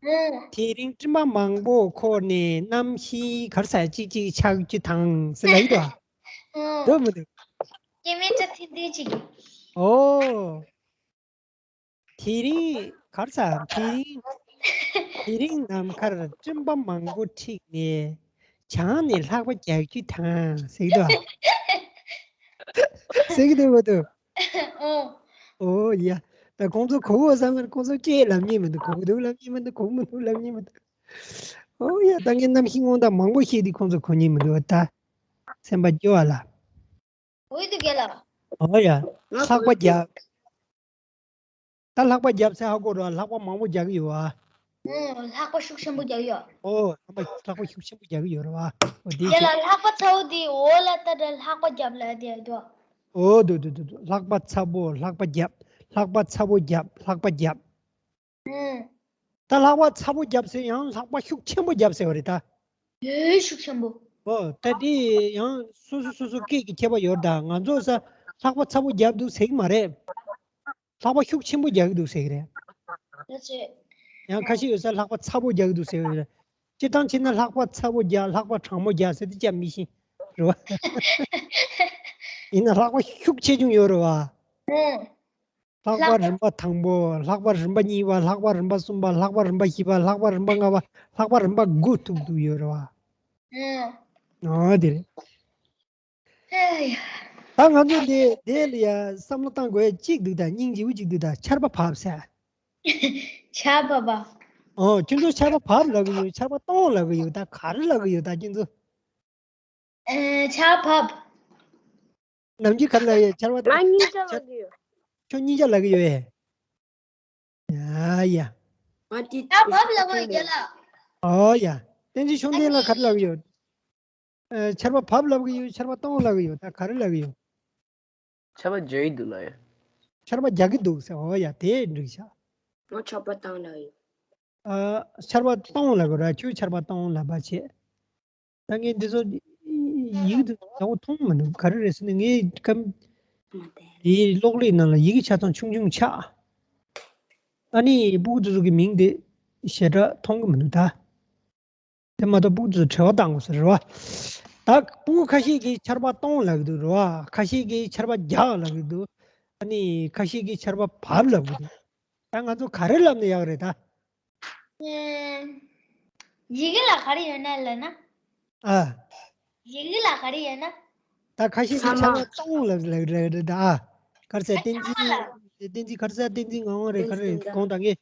ཨང་། དེ་རིང་སྤྲིན་པ་མང་པོ་འཁོར་ནས་གནམ་གཤིས་ག་རེ་ཟེར་ཅིག་ཅིག་ཆགས་རྒྱུ་དང་ཟེར་ལབ་ཀྱི་འདུག་ཨ། ཨང་། འདུག་མི་འདུག་སྐྱེ་དམན་ཚོ་ཐེངས་འདི་གཅིག་ཨོ། དེ་རིང་ག་རེ་ཟེར། དེ་རིང་། དེ་རིང་ནམ་མཁར་སྤྲིན་པ་མང་པོ་འཁྲིགས་ནས་བྱང་ནས་ལྷགས་པ་རྒྱག་རྒྱུ་དང་ཟེར་གྱི་འདུག་ཟེར་གྱི་འདུག་མ་གཏོགས། ཨོ། ཨོ་ཡ། ད་ཁོང་ཚོ་གོ་གོ་བསམ་པར་ཁོང་ཚོ་ཅི་ལབ་མཁན་མི་འདུག་གོ་གི་འདུག་ལབ་མཁན་མི་འདུག་གོ་གི་མི་འདུག་ལབ་མཁན་མི་འདུག་ཨོ་ཡ། ད་ངས་གནམ་གཤིས་སྔོན་བརྡ་མང་པོ་བཤད་དུས་ཁོང་ཚོ་གོ་མཁན་མི་འདུག་ད་སེམས་པ་སྐྱོ་བ་ལ། འོས་འདུག་གས་ལ། ཨོ་ཡ། ལྷགས་པ་རྒྱག་ད་ལྷགས་པ་རྒྱབ་ཚེ་ཧ་གོ་རོགས། ལྷགས་པ་མང་པོ་རྒྱག་གི་ཡོད་ཨ། ཨོ། ལྷག་པ་ཤུགས་ཆེན་པོ་རྒྱག་ཡོད། ཨོ། ལྷག་པ་ལྷག་པ་ཤུགས་ཆེན་པོ་རྒྱག་གི་ཡོད་རེད་བ། ཨོ་དེ་དེ་ལ་ལྷག་པ་ཚ་བོ་དེ་འོ་ལ་ལྟ་འདྲ་ལྷག་པ་རྒྱབ་ལ་དེ་དོ། ཨོ་དུ་དུ་དུ་དུ། ལྷག་པ་ཚ་པོ་ལྷག་པ་རྒྱབ། ལྷག་པ་ཚ་པོ་རྒྱབ། ལྷག་པ་རྒྱབ། ཨུམ། ད་ལྷག་པ་ཚ་པོ་རྒྱབ་ཟེར་ཡང་ལྷག་པ་ཤུགས་ཆེན་པོ་རྒྱབ་ཟེར་བ་རེད་ད། ཡོད་ཤུགས་ཆེན་པོ། ཨོ་ད་དེ་ཡང་སོ་སོ་སོ་སོ་སྐད་ཀྱི་ཁྱད་པར་ཡོད་ད། ང་ཚོ་ས་ལྷག་པ་ཚ་པོ་རྒྱབ་འདུག་ཟེར་གི་མ་རེད། ལྷག་པ་ཤུགས་ཆེན་པོ་རྒྱག་གི་འདུག་ཟེར་གི་རེད། ཡོད་ཚད། ཡང་ཁ་ཤས་ཡོད་ས་ལྷག་པ་ཚ་པོ་རྒྱག་གི་འདུག་ཟེར་གི་རེད། སྤྱིར་བཏང་བྱས་ན་ལྷག་པ་ཚ་པོ་རྒྱག་ལྷག་པ་གྲང་མོ་རྒྱག་ཟེར་དེ་ཅང་མི་ཤེས། རེད་བ། ཡིན་ན་ལྷག་པ་ཤུགས་ཆེ་ཆུང་ཡོད་རེད་བ། ཨུམ། ལྷག་པ་རིམ་པ་དང་པོ། ལྷག་པ་རིམ་པ་གཉིས་པ། ལྷག་པ་རིམ་པ་གསུམ་པ། ལྷག་པ་རིམ་པ་བཞི་པ། ལྷག་པ་རིམ་པ་ལྔ་པ། ལྷག་པ་རིམ་པ་དགུ་ཐུབ་ཐུབ་ཡོད་རེད་བ། ཨོ་དེ་རེད། ཨེ་ཡ། ད་ང་ཚོ་འདི་འདི་ལ་ཡ་བསམ་བློ་བཏང་དགོས་ཡ་གཅིག་འདུག་ད། སྙིང་རྗེ་བོ་གཅིག་འདུག་ད། ཆར་པ་བབས་ཟེར། ཆར་པ་བབས། ཨོ་ཁྱོད་ཚོ་ཆར་པ་བབས་ལབ་གི་ཡོད། ཆར་པ་གཏོང་ལབ་གི་ཡོད། ད་ག་རེ་ལབ་གི་ཡོད་ད་ཁྱོད་ཚོ། ཨེ་ཆར་བབས། ནམ་རྒྱུན་ག་རེ་ལབ་ཡོད། ཆར་པ། ང་གཉིས་ཆ་ལབ་གི་ཡོད། ཁྱོད་གཉིས་ཆ་ལབ་གི་ཡོད་ཨེ། ཡ་ཡ། ང་དེ་ད་བབས་ལབ་པ་རྒྱལ་ལ། ཨོ་ཡ། བསྟན་འཛིན་ཆོས་ལྡན་ལ་ག་རེ་ལབ་ཡོད། ཨ་ཆར་པ་བབས་ལབ་གི་ཡོད། ཆར་པ་གཏོང་ལབ་གི་ཡོད། ད་ག་རེ་ལབ་གི་ཡོད། ཆར་པ་རྒྱག་གི་འདུག་ལབ་ཡོད། ཆར་པ་རྒྱག་གི་འདུག་ཟེར། ཨོ་ཡ་དེ་འགྲིག་ཤག་ང་ཆར་པ་བཏང་ལབ་ཡོད། ཨ་ཆར་པ་གཏོང་ལབ་དགོས་ར། ཁྱོད་ཆར་པ་གཏོང་ལབ་པ་བྱས། ད་ངས་འདི་ཚོ་ཡིག་འདི་ཡག་པོ་མཐོང་མི་འདུག་ག་རེ་རེད་ཟེར་ན་ངས་སྐམ་དེའི་གློག་ཀླད་ནང་ལ་ཡི་གེ་ཆ་ཚང་ཆུང་ཆུང་ཆགས། ཨ་ནི་སྤུ་གུ་དེ་ཚོ་གི་མིང་དེ་ཞེ་དྲག་མཐོང་གི་མི་འདུག་ད། དེ་མ་གཏོགས་སྤུ་གུ་དེ་ཚོ་བྲེལ་བ་བཏང་དགོས་ཟེར་རེད་བ། ད་སྤུ་གུ་ཁ་ཤས་ཀྱིས་ཆར་པ་གཏོང་ལབ་ཀྱི་འདུག་རེད་བ། ཁ་ཤས་ཀྱིས་ཆར་པ་རྒྱག་ལབ་ཀྱི་འདུག་ཨ་ནི་ཁ་ཤས་ཀྱིས་ཆར་པ་བབས་ལབ་ཀྱི་འདུག་ད་ང་ཚོ་ག་རེ་ལབ་ན་ཡག་རེད་ད། ཡི་གེ་ལ་ག་རེ་ཡོད་ན་ལབ་ན། ཨ། ཡི་གེ་ལ་ག་རེ་ཡོད་ན། ད་ཁ་ཤས་ཀྱིས་ཆར་པ་གཏོང་ལབ་ལབ་རེད་ད། ཨ། ག་རེ་ཟེར། བསྟན་འཛིན། བསྟན་འཛིན་ག་རེ་ཟེར། བསྟན་འཛིན་ངག་དབང་རེད། ག་རེ་རེད། གོང་དང་ངས་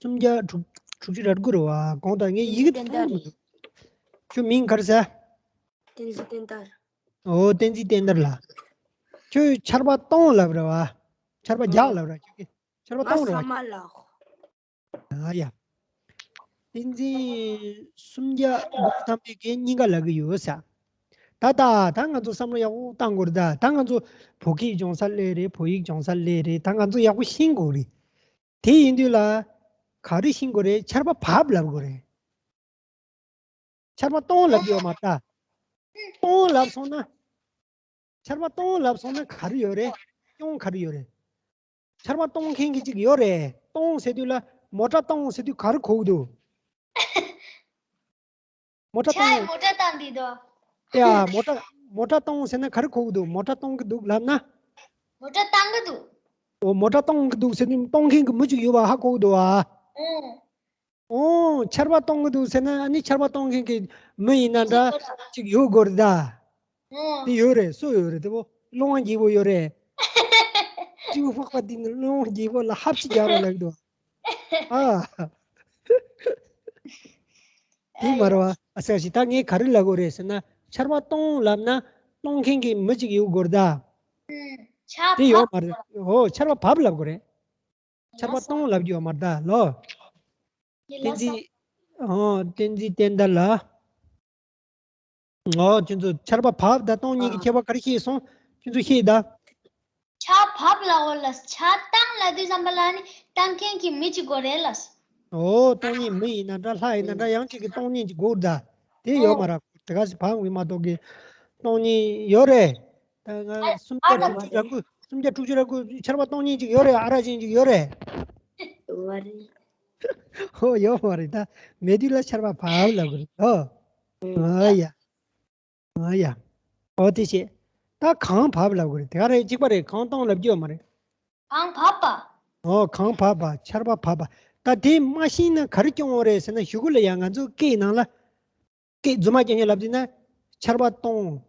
སུམ་བརྒྱ་དྲུག་དྲུག་ཅུ་རེ་དགུ་རེད་བ། གོང་དང་ངས་ཡི་གེ་མཐོང་མི་འདུག་ཁྱོད་མིང་ག་རེ་ཟེར། བསྟན་འཛིན་བསྟན་དར། ཨོ་བསྟན་འཛིན་བསྟན་དར་ལགས། ཁྱོད་ཆར་པ་གཏོང་ལབ་རེད་བ། ཆར་པ་རྒྱག་ལབ་རེད། ཁྱོད་ཀྱིས་ཆར་པ་གཏོང་རེད་བ། ཨ་ཡ། བསྟན་འཛིན་སུམ་བརྒྱ་དགུ་བཅུ་ཐམ་པའི་གི་གཉིས་ཀ་ལབ་གི་ཡོད་ས། ད་ད་ད་ང་ཚོ་བསམ་བློ་ཡག་པོ་བཏང་དགོས་རེད་ད། ད་ང་ཚོ་བོད་སྐད་སྦྱོང་ས་སླེབས་རེད། བོད་ཡིག་སྦྱོང་ས་སླེབས་རེད། ད་ང་ཚོ་ཡག་པོ་ཤེས་དགོས་རེད། དེ་ཡིན་དུས་ལ་ག་རེ་ཤེས་དགོས་རེད། ཆར་པ་བབས་ལབ་དགོས་རེད། ཆར་པ་གཏོང་ལབ་ཀྱི་ཡོད་མ་རེད་ད། གཏོང་ལབ་སོང་ན། ཆར་པ་གཏོང་ལབ་སོང་ན་ག་རེ་ཡོད་རེད། སྐྱོན་ག་རེ་ཡོད་རེད། ཆར་པ་གཏོང་མཁན་གྱི་ཅིག་ཡོད་རེད། གཏོང་ཟེར་དུས་ལ་མོ་ཊ་གཏོང་ཟེར་དུས་ག་རེ་གོ་གི་འདུག་མོ་ཊ་ཆ་གཏོང་། མོ་ཊ་བཏང་འདི་དོ། ཡ་མོ་ཊ་མོ་ཊ་གཏོང་ཟེར་ན་ག་རེ་གོ་གི་འདུག་མོ་ཊ་གཏོང་གི་འདུག་ལབ་ན། མོ་ཊ་བཏང་གི་འདུག་འོ་མོ་ཊ་གཏོང་གི་འདུག་ཟེར་དུས་གཏོང་མཁན་གྱི་མི་ཅིག་ཡོད་པ་ཧ་གོ་གི་འདུག་ཨ། ཨོ། ཨོ། ཆར་པ་གཏོང་གི་འདུག་ཟེར་ན་ཨ་ནི་ཆར་པ་གཏོང་མཁན་གྱི་མི་ཡིན་ན་འདྲ་ཅིག་ཡོད་དགོས་རེད་ད། ཨོ། དེ་ཡོད་རེད། སུ་ཡོད་རེད་དེ་བོ། གློ་བ་རྒྱས་པོ་ཡོད་རེད། སྤྱི་བོ་ཕག་པ་དེ་ནི་གློ་བ་རྒྱས་པོ་ལ་ཧབ་ཅིག་རྒྱག་རོགས་ལབ་འདུག་ཨ། དེ་མ་རེད་བ། ཨ་ཟེར་ཞིག་ད་ངས་ག་རེ་ལབ་དགོས་རེད་ཟེར་ན་ཆར་པ་གཏོང་ལབ་ན་གཏོང་མཁན་གྱི་མི་ཅིག་ཡོད་དགོས་རེད་ད། ཆར་དེ་ཡོད་བབས། མ་རེད། ཨོ་ཆར་པ་བབས་ལབ་དགོས་རེད། ཆར་པ་གཏོང་ལབ་རྒྱུ་ཡོད་མ་རེད་ད་ལོ། བསྟན་འཛིན། ཨོ་བསྟན་འཛིན་བསྟན་དར་ལགས། ཨོ་ཁྱོད་ཚོ་ཆར་པ་བབས་དང་གཏོང་གཉིས་ཀྱི་ཁྱད་པར་ག་རེ་ཤེས་སོང་། ཁྱོད་ཚོ་ཤེས་ད། ཆར་བབས་ལབ་དགོས་ལ། ཆར་བཏང་ལབ་དུས་ཙམ་པ་ལ་ནི་བཏང་མཁན་གྱི་མི་གཅིག་དགོས་རེད་ལ། ཨོ་གཏོང་མཁན་མི་ཡིན་ན་འདྲ་ལྷ་ཡིན་ན་འདྲ་ཡང་གཅིག་གིས་གཏོང་མཁན་གཅིག་དགོས་རེད་ད། དེ་ཡོད་མ་རེད། དེ་ག་ཞིག་བབས་འོས་མ་གཏོགས་ཀྱི་གཏོང་མཁན་ཡོད་རེད། ད་ང་སུམ་བརྒྱ་དྲུག་ཅུ་རེ་དགུ། སུམ་བརྒྱ་དྲུག་ཅུ་རེ་དགུ་ཆར་པ་གཏོང་མཁན་གཅིག་ཡོད་རེད། ཨ་ར་ཅན་གཅིག་ཡོད་རེད། ཨོ་ཡོད་མ་རེད་ད། མེད་དུས་ལ་ཆར་པ་བབས་ལབ་དགོས་རེད་ཨོ། ཨ་ཡ། ཨ་ཡ། ཨོ་དེ་བྱས། ད་གངས་བབས་ལབ་དགོས་རེད། དེ་ག་རེད། གཅིག་པ་རེད། གངས་གཏོང་ལབ་རྒྱུ་ཡོད་མ་རེད། གངས་བབས་པ། ཨོ་གངས་བབས་པ། ཆར་པ་བབས་པ། ད་དེ་མ་ཤེས་ན་ག་རེ་སྐྱོན་ཡོད་རེད་ཟེར་ན་གཞུག་གུ་ལ་ཡང་ང་ཚོ་སྐད་ནང་ལ། སྐད་རྫུན་མ་རྐྱང་རྐྱང་ལབ་དུས་ན་ཆར་པ་གཏོང་།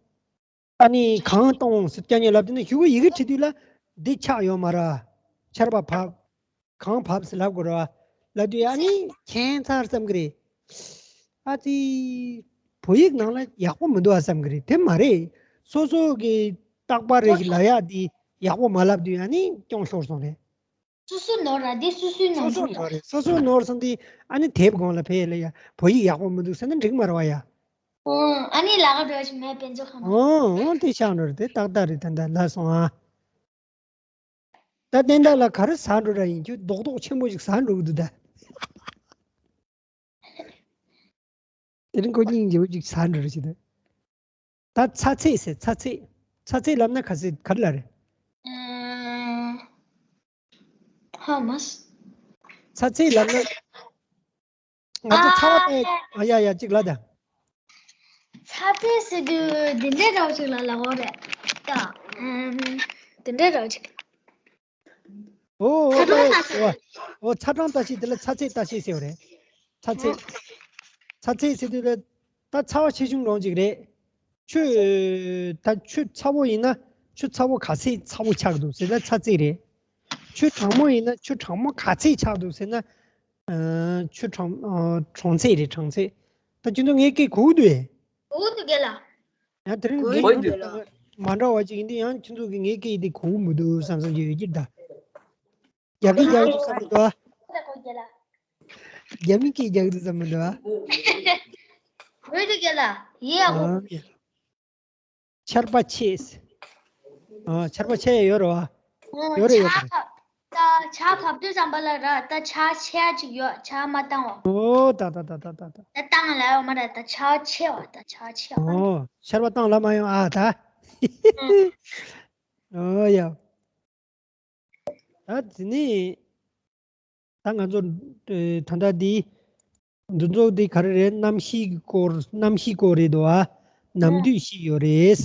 ཨ་ནི་གངས་གཏོང་ཟེར་རྐྱང་རྐྱང་ལབ་དུས་ན་གཞུག་གུ་ཡི་གེ་བྲིས་དུས་ལ་འདི་ཆགས་ཡོད་མ་རེད། ཆར་པ་བབས། གངས་བབས་ཟེར་ལབ་དགོས་རེད་བ། ལབ་དུས་ཨ་ནི་ཁྱད་མཚར་བསམ་གི་རེད། ཨ་ཙི། བོད་ཡིག་ནང་ལ་ཡག་པོ་མི་འདུག་ཨ་བསམ་གི་རེད། དེ་མ་རེད། སོ་སོ་གི་རྟག་པར་རེ་ཞིག་ལབ་ཡག་འདི་ཡག་པོ་མ་ལབ་དུས་ཨ་ནི་སྐྱོན་ཤོར་སོང་རེད། སོ་སོ་ནོར་ར་དེ་སོ་སོའི་སོ་ནང་སོ་འཇུག་ནོར་རེད། སོ་སོ་ནོར་སོང་དུས་ཨ་ནི་དེབ་གོང་ལ་ཕེབས་ལ་ཡ། བོད་ཡིག་ཡག་པོ་མི་འདུག་ཟེར་ན་འགྲིག་མ་རེད་བ་ཡ། ཨོ། ཨ་ནི་ལ་ག་འགྲོ་ཞིག་མེད་པན་ཚོ་ཁ་མ། ཨོ་ཨོ་དེ་ཆགས་འགྲོ་རེད། དེ་ཏག་ཏག་རེད། ད་ད་ལ་སོང་ཨ། ད་བསྟན་བདག་ལ་ག་རེ་ཟ་འགྲོ་ར་ཡིན། ཁྱོད་རྡོག་རྡོག་ཆེན་པོ་ཞིག་ཟ་འགྲོ་གི་འདུག་ད། དེ་རིང་ཁོ་སྙིང་རྗེ་པོ་ཅིག་ཟ་འགྲོ་ར་ཞིག་ད། ད་ཚ་ཚད་ཟེར། ཚ་ཚད། ཚ་ཚད་ལབ་ན་ག་ཚད་ག་རེ་ལབ་རེད། ཨམ། How much? ཚ་ཚད་ལབ་ན། ང་ཚོ་ཚ་བ་ཨ། ཨ་ཡ་ཡ་གཅིག་ལ་ད། ཚ་ཚད་ཟེར་དུས་འདི་འདྲའི་འདྲ་བོ་ཞིག་ལ་ལབ་དགོས་རེད་ད། ཨམ། འདི་འདྲའི་འདྲ་བོ་ཞིག་ཨོ་ཨོ་ཚ་གྲང་ལྟ་ཞིབ། ཨོ་ཨོ་ཚ་གྲང་ལྟ་ཞིབ་དེ་ལ་ཚ་ཚད་ལྟ་ཞིབ་ཟེར་བ་རེད། ཚ་ཚད། ཚ་ཚད་ཟེར་དུས་ལ་ད་ཚ་བ་ཆེ་ཆུང་རང་གཅིག་རེད། ཆུ། ད་ཆུ་ཚ་བོ་ཡིན་ན་ཆུ་ཚ་བོ་ག་ཚད་ཚ་བོ་ཆགས་འདུག་ཟེར་ན་ཚ་ཚད་རེད། ཆུ་གྲང་མོ་ཡིན་ན་ཆུ་གྲང་མོ་ག་ཚད་ཆགས་འདུག་ཟེར་ན། ཨ། ཆུ་གྲང་། ཨ། གྲང་ཚད་རེད། གྲང་ཚད། ད་ཁྱོད་ཚོ་ངའི་སྐད་གོ་གི་འདུག་ཨེ། གོ་གི་འདུག་རྒན་ལགས། ཡང་དེ་རིང་གོ་འདི་གི་འདུག་ལ། མ་འདྲ་བ་ཅིག་ཡིན་དུས་ཡང་ཁྱོད་ཚོ་གི་ངའི་སྐད་འདི་གོ་གི་མི་འདུག་བསམ་བསམ་གྱི་ཡོད་ཀྱི་ད། རྒྱ་སྐད་རྒྱག་གི་འདུག་བསམ་མི་འདུག་ཨ། ད་གོ་རྒན་ལགས། རྒྱ་མི་སྐད་རྒྱག་གི་འདུག་བསམ་མི་འདུག་ཨ། གོ་འདུག་རྒན་ལགས། ཡིན་ཡང་གོ། ཨ། ཆར་པ་ཆད། ཨ། ཆར་པ་ཆད་ཡོད་རེད་བ། ཨ། ཡོད་རེད་ཡོད་རེད། ཆར་ད་ཆར་བབས་དུས་ཙམ་པ་ལ་ར་ད་ཆར་ཆད་ཅིག་ཡོད། ཆར་མ་བཏང་བ། ཨོ་ད་ད་ད། ད་བཏང་ལ་ཡོད་མ་རེད། ད་ཆར་ཆད་བ། ད་ཆར་ཆད་བ། ཨོ་ཆར་པ་བཏང་ལ་མ་ཡོང་ཨ་ད། ཨོ་ཡ། ད་དེ་ནས་ད་ང་ཚོ་ཨེ་ད་ལྟ་འདི་འདི་ཚོ་འདི་ག་རེ་རེད། གནམ་གཤིས་ཀྱི་སྐོར། གནམ་གཤིས་སྐོར་རེད་འདུག་ཨ། ནམ་དུས་ཤིག་ཡོད་རེད།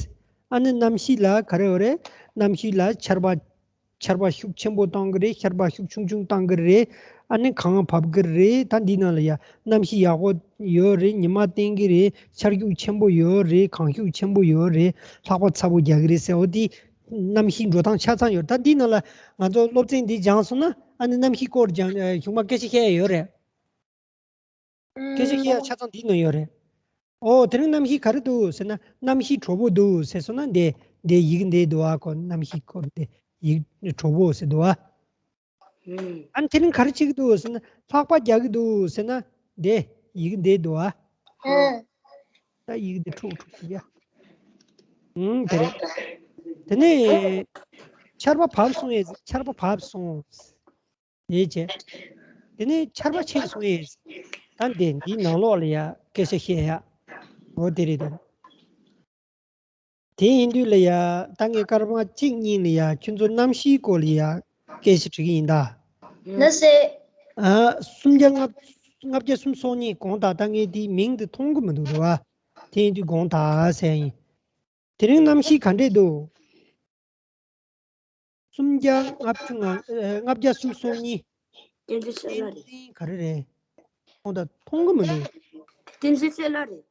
ཨ་ནི་གནམ་གཤིས་ལ་ག་རེ་ཡོད་རེད། གནམ་གཤིས་ལ་ཆར་པ། ཆར་པ་ཤུགས་ཆེན་པོ་གཏོང་གི་རེད། ཆར་པ་ཤུགས་ཆུང་ཆུང་གཏོང་གི་རེད། ཨ་ནི་གངས་བབས་ཀྱི་རེད། ད་འདི་ནང་ལ་ཡ་གནམ་གཤིས་ཡག་པོ་ཡོད་རེད། ཉི་མ་བསྟན་གྱི་རེད། ཆར་ཤུགས་ཆེན་པོ་ཡོད་རེད། གངས་ཤུགས་ཆེན་པོ་ཡོད་རེད། ལྷགས་པ་ཚ་པོ་རྒྱག་གི་རེད་ཟེར། འོ་དེ་གནམ་གཤིས་འགྲོ་སྟངས་ཆ་ཚང་ཡོད། ད་འདི་ནང་ལ་ང་ཚོ་སློབ་ཚན་འདི་སྦྱངས་སོང་ན་ཨ་ནི་གནམ་གཤིས་སྐོར་སྦྱང་གཞུག་མ་སྐད་ཆ་བཤད་ཡ་ཡོད་རེད། སྐད་ཆ་བཤད་ཡ་ཆ་ཚང་འདི་ནང་ཡོད་རེད། ཨོ་དེ་རིང་གནམ་གཤིས་ག་རེ་འདུག་ཟེར་ན། གནམ་གཤིས་དྲོ་པོ་འདུག་ཟེར་སོང་ན་འདི་འདི་ཡིག་འདི་འདུག་ཨ། ཁོ་གནམ་གཤིས་སྐོར་འདི་ཡིག་དྲོ་པོ་ཟེར་འདུག་ཨ། ཨ་ནི་དེ་རིང་ག་རེ་བྱེད་ཀྱི་འདུག་ཟེར་ན། ལྷགས་པ་རྒྱག་གི་འདུག་ཟེར་ན་འདི་ཡིག་འདི་འདུག་ཨ། ད་ཡིག་འདི་འཁྲུག་འཁྲུག་ཟེར་ཡ། ཨུམ་དེ་རེད། དེ་ནས་ཆར་པ་བབས་སོང་ཡས། ཆར་པ་བབས་སོང་། དེ་བྱས། དེ་ནས་ཆར་པ་ཆད་སོང་ཡས། ད་འདི་འདིའི་ནང་ལོགས་ལ་ཡ་སྐད་ཆ་བཤད་ཡ། འོ་དེ་རེད་དོ། དེ་ཡིན་དུས་ལ་ཡ་ད་ངས་སྐར་མ་གཅིག་གཉིས་ལ་ཡ་ཁྱོད་ཚོ་གནམ་གཤིས་སྐོར་ལ་ཡ་སྐད་ཆ་དྲི་གི་ཡིན་ད། ལགས་སེ། ཨ། སུམ་བརྒྱ་ལྔ་ལྔ་བརྒྱ་སུམ་སོ་གཉིས་དགོངས་དག། ད་ངས་དེའི་མིང་དེ་མཐོང་གི་མི་འདུག་རེད་བ། དེ་ཡིན་དུས་དགོངས་དག་ཟེར་ཡིན། དེ་རིང་གནམ་གཤིས་ག་འདྲས་འདུག་སུམ་བརྒྱ་ལྔ་བཅུ་ང་། ཨེ། ལྔ་བརྒྱ་སུམ་སོ་གཉིས། བསྟན་འཛིན་ཚེ་ལྷ་རེད། བསྟན་འཛིན་ག་རེ་རེད། ཁོང་ད་མཐོང་གི་མི་འདུག་བསྟན་འཛིན་ཚེ་ལྷ་རེད།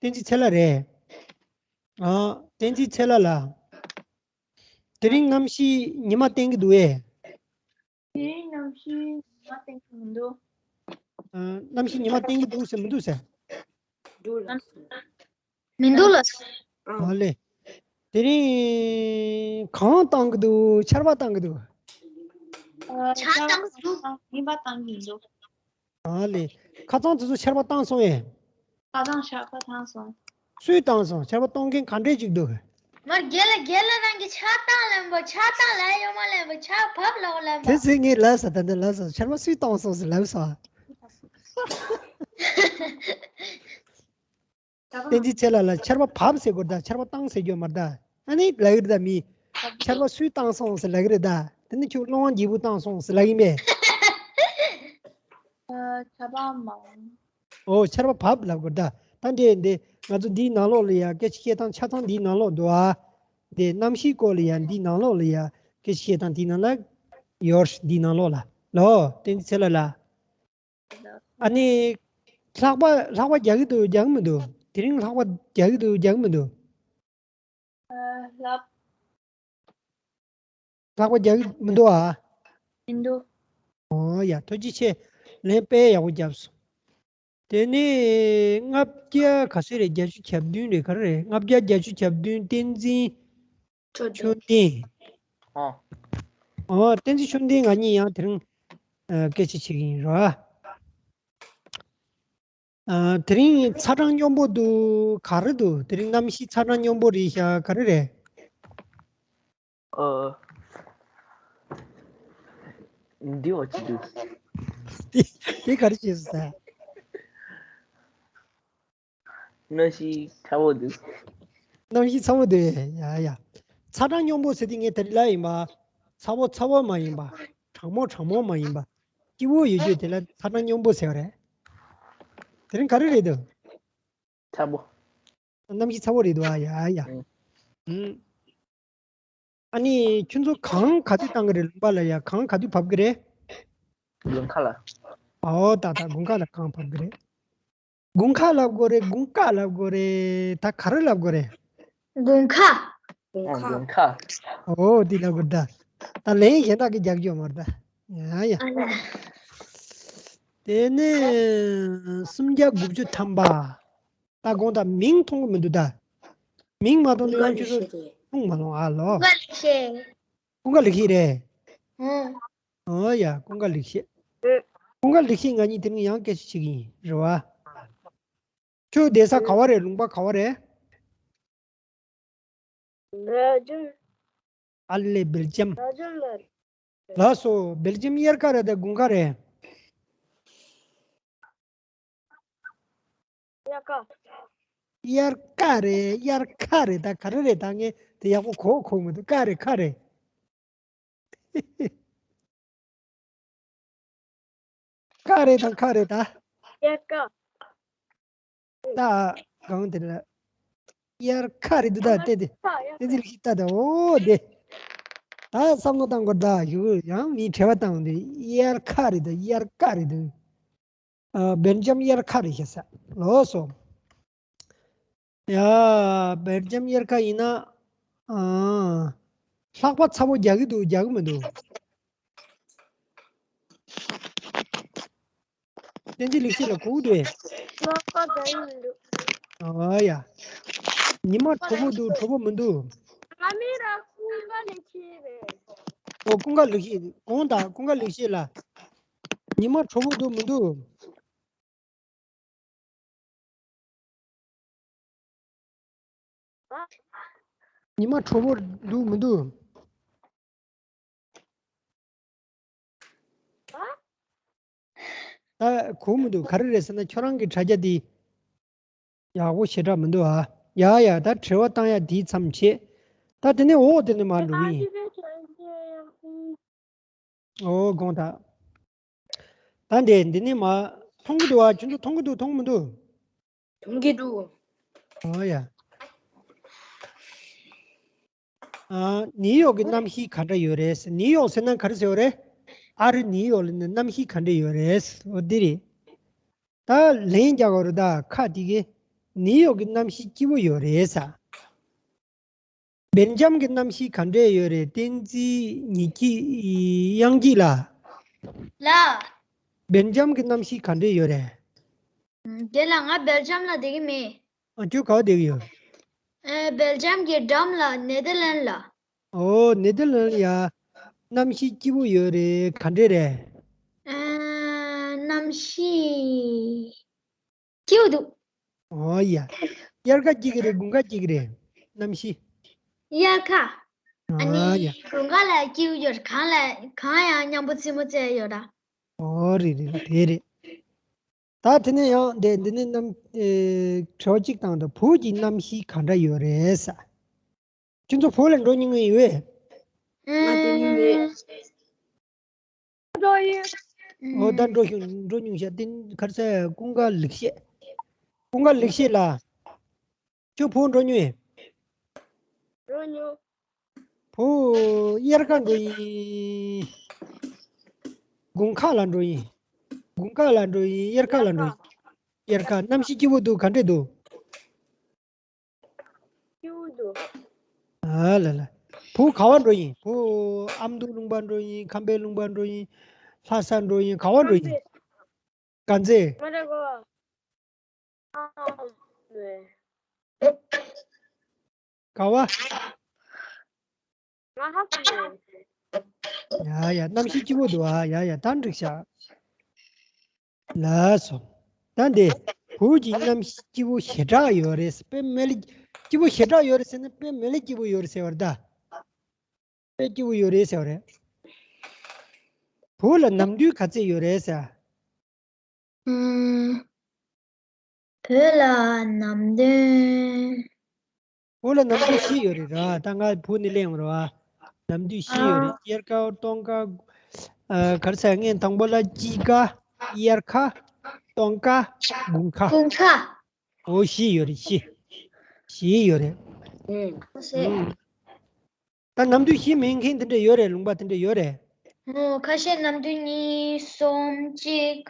བསྟན་འཛིན་ཚེ་ལྷ་རེད། ཨ། བསྟན་འཛིན་ཚེ་ལྷ་ལགས། དེ་རིང་གནམ་གཤིས་ཉི་མ་བསྟན་གྱི་འདུག་ཨེ། དེ་རིང་གནམ་གཤིས་ཉི་མ་བསྟན་གྱི་མི་འདུག་ཨ། གནམ་གཤིས་ཉི་མ་བསྟན་གྱི་འདུག་ཟེར་མི་འདུག་ཟེར། འདུག་ལགས། མི་འདུག་ལགས། ཨ་ལེ། དེ་རིང་གངས་བཏང་གི་འདུག་ཆར་པ་བཏང་གི་འདུག་ཆར་བཏང་གི་འདུག་ཉི་མ་བཏང་གི་འདུག་ཨ་ལེ། ཁ་སང་དེ་ཚོ་ཆར་པ་བཏང་སོང་ཨེ། ཁ་སང་ཆར་པ་བཏང་སོང་། སུས་བཏང་སོང་། ཆར་པ་གཏོང་མཁན་ག་འདྲས་ཅིག་འདུག་མར་རྒན་ལགས། རྒན་ལགས་རང་གིས་ཆར་བཏང་ལབ་པ། ཆར་བཏང་ལབ་ཡོད་མ་ལབ་པ། ཆར་བབས་ལབ་ལབ་པ། དེ་ཚེ་ངས་ལབ་ས། ད་འདི་ལབ་ས། ཆར་པ་སུས་བཏང་སོང་ཟེར་ལབ་ས། བསྟན་འཛིན་ཚེ་ལྷ་ལགས། ཆར་པ་བབས་ཟེར་དགོས་རེད་ད། ཆར་པ་བཏང་ཟེར་རྒྱུ་མ་རེད་ད། ཨ་ནི་ལབ་ཀྱི་རེད་ད་མི། ཆར་པ་སུས་བཏང་སོང་ཟེར་ལབ་ཀྱི་རེད་ད། དེ་ནི་ཁྱོད་གློ་བ་བརྒྱད་པོ་བཏང་སོང་ཟེར་ལབ་ཀྱི་མེད། ཨ། ཆར་པ་མ། ཨོ་ཆར་པ་བབས་ལབ་དགོས་རེད་ད། ད་འདི་འདི་ང་ཚོ་འདིའི་ནང་ལོགས་ལ་ཡ་སྐད་ཆ་བཤད་སྟངས་ཆ་ཚང་འདིའི་ནང་ལོགས་འདུག་ཨ། འདི་གནམ་གཤིས་སྐོར་ལ་ཡ་འདིའི་ནང་ལོགས་ལ་ཡ་སྐད་ཆ་བཤད་སྟངས་འདིའི་ནང་ལ་ཡོད། འདིའི་ནང་ལོགས་ལ་ལོ། བསྟན་འཛིན་ཚེ་ལྷ་ལགས། ཨ་ནི། ལྷགས་པ་ལྷགས་པ་རྒྱག་གི་འདུག་རྒྱག་གི་མི་འདུག་དེ་རིང་ལྷགས་པ་རྒྱག་གི་འདུག་རྒྱག་གི་མི་འདུག་ཨ། ལྷགས། ལྷགས་པ་རྒྱག་གི་མི་འདུག་ཨ། མི་འདུག་ཨོ་ཡ། ཐུགས་རྗེ་ཆེ། ལན་དཔེ་ཡག་པོ་བརྒྱབ་སོང་། དེ་ནས་ལྔ་བརྒྱ་ག་ཚོད་རེད། བརྒྱད་ཅུ་གྱ་བདུན་རེད། ག་རེ་རེད། ལྔ་བརྒྱ་བརྒྱད་ཅུ་གྱ་བདུན། བསྟན་འཛིན་ཆོས་ལྡན། ཨ། ཨོ། བསྟན་འཛིན་ཆོས་ལྡན། ང་གཉིས་ཡང་དེ་རིང་ཨ་སྐད་ཆ་བྱེད་ཀྱི་ཡིན་རོ། ཨ། དེ་རིང་ཚ་གྲང་སྙོམས་པོ་འདུག་ག་རེ་འདུག་དེ་རིང་གནམ་གཤིས་ཚ་གྲང་སྙོམས་པོ་རེད་ཤག་ག་རེ་རེད། ཨོ། འདི་འོ་ཅི་འདུག་དེ་དེ་ག་རེ་བྱས་སོང་ཟེར། གནམ་གཤིས་ཚ་བོ་འདུག་གནམ་གཤིས་ཚ་བོ་འདུག་ཡ་ཡ། ཚ་གྲང་སྙོམས་པོ་ཟེར་དེ་ངས་དེ་རིང་ལབ་ཡིན་པ། ཚ་བོ་ཚ་བོ་མ་ཡིན་པ། གྲང་མོ་གྲང་མོ་མ་ཡིན་པ། སྐྱིད་པོ་ཡོད་རྒྱུ་དེ་ལ་ཚ་གྲང་སྙོམས་པོ་ཟེར་བ་རེད། དེ་རིང་ག་རེ་རེད་འདུག་ཚ་བོ། གནམ་གཤིས་ཚ་བོ་རེད་འདུག་ཨ་ཡ་ཡ། ཨུམ། ཨ་ནི་ཁྱོད་ཚོ་གངས་ག་དུས་བཏང་གི་རེད། ལུང་པ་ལ་ཡ་གངས་ག་དུས་བབས་ཀྱི་རེད། དགུན་ཁ་ལ། ཨོ་ད་ད་དགུན་ཁ་ལ་གངས་བབས་ཀྱི་རེད། དགུན་ཁ་ལབ་དགོས་རེད། དགུན་ཁ་ལབ་དགོས་རེད། ད་ག་རེ་ལབ་དགོས་རེད། དགུན་ཁ། དགུན་ཁ། ཨོ་འདི་ལབ་དགོས་རེད་ད། ད་ལན་གཞན་དག་གིས་རྒྱག་རྒྱུ་ཡོད་མ་རེད་ད། ཡ་ཡ། དེ་ནས་སུམ་བརྒྱ་དགུ་བཅུ་ཐམ་པ། ད་དགོངས་དག་མིང་མཐོང་གི་མི་འདུག་ད། མིང་མ་མཐོང་དུས་ཡང་ཁྱོད་ཚོ་མཐོང་མ་མཐོང་ཨ་ལོ། ཀུན་དགའ་ལེགས་བཤད། ཀུན་དགའ་ལེགས་བཤད་རེད། ཨོ་ཡ་ཀུན་དགའ་ལེགས་བཤད། ཀུན་དགའ་ལེགས་བཤད་ང་གཉིས་དེ་རིང་ཡང་སྐད་ཆ་བྱེད་ཀྱི་ཡིན་རེད་བ། ཁྱོད་བསྡད་ས་ག་བ་རེད། ལུང་པ་ག་བ་རེད། སྦེལ་ཇམ། ཨ་ལེ་སྦེལ་ཇམ། སྦེལ་ཇམ་ལ། ལགས་སོ། སྦེལ་ཇམ་དབྱར་ཁ་རེད་དང་དགུན་ཁ་རེད། དབྱར་ཁ། དབྱར་ཁ་རེད། དབྱར་ཁ་རེད་ད། ག་རེ་རེད་ད། ངས་དེ་ཡག་པོ་གོ་གོ་མི་འདུག་ཁ་རེད་ཁ་རེད། ཁ་རེད་དང་ཁ་རེད་ད། དབྱར་ཁ། ད་གང་དེ་ལ། དབྱར་ཁ་རེད་འདུག་ད། ལྟ་དེ། ཁ་དབྱར་ཁ། དེ་ཚིག་ལ་ཤིག་ལྟ་ད། ཨོ་དེ། ད་བསམ་བློ་བཏང་དགོས་ད། ཡུ་ཡང་མིའི་བྲེལ་བ་བཏང་འདུག་དབྱར་ཁ་རེད་ད། དབྱར་ཁ་རེད་འདུག་ཨ། སྦེལ་ཇམ་དབྱར་ཁ་རེད་ཤག་ས། ལགས་སོ། ཡ། སྦེལ་ཇམ་དབྱར་ཁ་ཡིན་ན། ཨ། ལྷགས་པ་ཚ་པོ་རྒྱག་གི་འདུག་རྒྱག་གི་མི་འདུག་བསྟན་འཛིན་ལེགས་བཤད་ལ་གོ་གི་འདུག་ཨེ། ལྷགས་པ་རྒྱག་གི་མི་འདུག་ཨ་ཡ། ཉི་མ་དྲོ་པོ་འདུག་དྲོ་པོ་མི་འདུག་ང་མི་ར་ཀུན་དགའ་ལེགས་བཤད་རེད། ཨོ་ཀུན་དགའ་ལེགས་བཤད། དགོངས་དག་ཀུན་དགའ་ལེགས་བཤད་ལ། ཉི་མ་དྲོ་པོ་འདུག་མི་འདུག་ཉི་མ་དྲོ་པོ་འདུག་མི་འདུག་ད་གོ་མི་འདུག་ག་རེ་རེད་ཟེར་ན་ཁྱོད་རང་གི་དྲ་རྒྱ་འདི་ཡག་པོ་ཞེ་དྲག་མི་འདུག་ཨ། ཡ་ཡ། ད་དྲི་བ་བཏང་ཡ་འདི་མཚམས་བཅད། ད་དེ་ནས་འོ་དེ་ནས་མར་འགྲོ་གི་ཡིན། ཨོ་དགོངས་དག་ད་འདི་འདི་ནས་མར་མཐོང་གི་འདུག་ཨ། ཁྱོད་ཚོ་མཐོང་གི་འདུག་མཐོང་མི་འདུག་མཐོང་གི་འདུག་ཨོ་ཡ། ཨ། ནིའུ་ཡོག་གི་གནམ་གཤིས་ག་འདྲ་ཡོད་རེད། ནིའུ་ཡོག་ཟེར་ན་ག་རེ་ཟེར་བ་རེད། ཨ་རི་ནིའུ་ཡོག་ལ་ནི་གནམ་གཤིས་ག་འདྲ་ཡོད་རེད། འོ་འདི་རེད། ད་ལན་རྒྱག་དགོས་རེད་ད། ཁ་དེ་གི་ནིའུ་ཡོག་གི་གནམ་གཤིས་སྐྱིད་པོ་ཡོད་རེད་ས། སྦེལ་ཇམ་གྱི་གནམ་གཤིས་ག་འདྲས་ཡོད་རེད། བསྟན་འཛིན་ཉི་སྐྱིད་དབྱངས་སྐྱིད་ལགས། ལགས། སྦེལ་ཇམ་གྱི་གནམ་གཤིས་ག་འདྲས་ཡོད་རེད། ཨ། དེ་ལ་ང་སྦེལ་ཇམ་ལ་བསྡད་ཀྱི་མེད། ཨ། ཁྱོད་ག་པར་བསྡད་ཀྱི་ཡོད། ཨ། སྦེལ་ཇམ་གྱི་འགྲམ་ལ་ནེ་དར་ལན་ལ། ཨོ་ནེ་དར་ལན་ལ་ཡ། གནམ་གཤིས་སྐྱིད་པོ་ཡོད་རེད། ག་འདྲས་རེད། ཨ། གནམ་གཤིས་སྐྱིད་པོ་འདུག་ཨོ་ཡ། དབྱར་ཁ་སྐྱིད་ཀྱི་རེད། དགུན་ཁ་སྐྱིད་ཀྱི་རེད། གནམ་གཤིས། དབྱར་ཁ། ཨ་ནི། ཨ་ཡ། དགུན་ཁ་ལ་སྐྱིད་པོ་ཡོད། གངས་ལ་གངས་ཡང་མཉམ་པོ་རྩེད་མོ་རྩེ་ཡོད་ད། ཨོ་རེད་རེད་རེད། དེ་རེད། ད་དེ་ནས་ཡང་འདི་འདི་ནས་གནམ། ཨེ། དྲི་བ་གཅིག་བཏང་དང་། བོད་ཀྱི་གནམ་གཤིས་ག་འདྲ་ཡོད་རེད་ས། ཁྱོད་ཚོ་བོད་ལ་འགྲོ་མྱོང་ཡོད། ང་འགྲོ་མྱོང་མེད། འགྲོ་ཡོད། ཨོ་ད་འགྲོ་ཤོག་འགྲོ་མྱོང་ཤག་དེ་ག་རེ་ཟེར། ཀུན་དགའ་ལེགས་བཤད། ཀུན་དགའ་ལེགས་བཤད་ལགས། ཁྱོད་བོད་འགྲོ་མྱོང་ཡོད། འགྲོ་མྱོང་། བོད་དབྱར་ཁ་འགྲོ་ཡིན། དགུན་ཁ་ལ་འགྲོ་ཡིན། དགུན་ཁ་ལ་འགྲོ་ཡིན། དབྱར་ཁ་ལ་འགྲོ་ཡིན། དབྱར་ཁ། གནམ་གཤིས་སྐྱིད་པོ་འདུག་ག་འདྲས་འདུག་སྐྱིད་པོ་འདུག་ཨ་ལ་ལ། བོད་ག་པར་འགྲོ་ཡིན། བོད་ཨ་མདོ་ལུང་པ་འགྲོ་ཡིན། ཁམས་པའི་ལུང་པ་འགྲོ་ཡིན། ལྷ་ས་འགྲོ་ཡིན། ག་པར་འགྲོ་ཡིན། ཁམས་པའི། དཀར་མཛེས། མ་རེད་གོ། ཨ་ལེ། ག་པར། ང་ཧ་གོ་མེད། ཡ་ཡ། གནམ་གཤིས་སྐྱིད་པོ་འདུག་ཨ། ཡ་ཡ། ད་འགྲིག་ཤག་ལགས་སོ། ད་འདི་བོད་ཀྱི་གནམ་གཤིས་སྐྱིད་པོ་ཞེ་དྲག་ཡོད་རེད། དཔེ་མི་ལ་སྐྱིད་པོ་ཞེ་དྲག་ཡོད་རེད་ཟེར་ན། དཔེ་མི་ལ་སྐྱིད་པོ་ཡོད་རེད་ཟེར་བ་རེད་ད། དཔེ་སྐྱིད་པོ་ཡོད་རེད་ཟེར་བ་རེད། བོད་ལ་ནམ་དུས་ག་ཚོད་ཡོད་རེད་ཟེར། ཨུམ། བོད་ལ་ནམ་དུས། བོད་ལ་ནམ་དུས་བཞི་ཡོད་རེད་ར། ད་ང་བོད་ནས་གླེང་བ་རེད་བ། ནམ་དུས་བཞི་ཡོད་རེད། ཨ། དབྱར་ཁ། སྟོན་ཁ། ཨ། ག་རེ་ཟེར། ངས་དང་པོ་ལ་དཔྱིད་ཀ། དབྱར་ཁ། སྟོན་ཁ། དགུན་ཁ། དགུན་ཁ། འོ། བཞི་ཡོད་རེད། བཞི། བཞི་ཡོད་རེད། ཨུམ། ཨུམ། ད་ནམ་དུས་བཞི་མེད་མཁན་དེ་འདྲ་ཡོད་རེད། ལུང་པ་དེ་འདྲ་ཡོད་རེད། ཨོ། ཁ་ཤས་ནམ་དུས་གཉིས། གསུམ། གཅིག་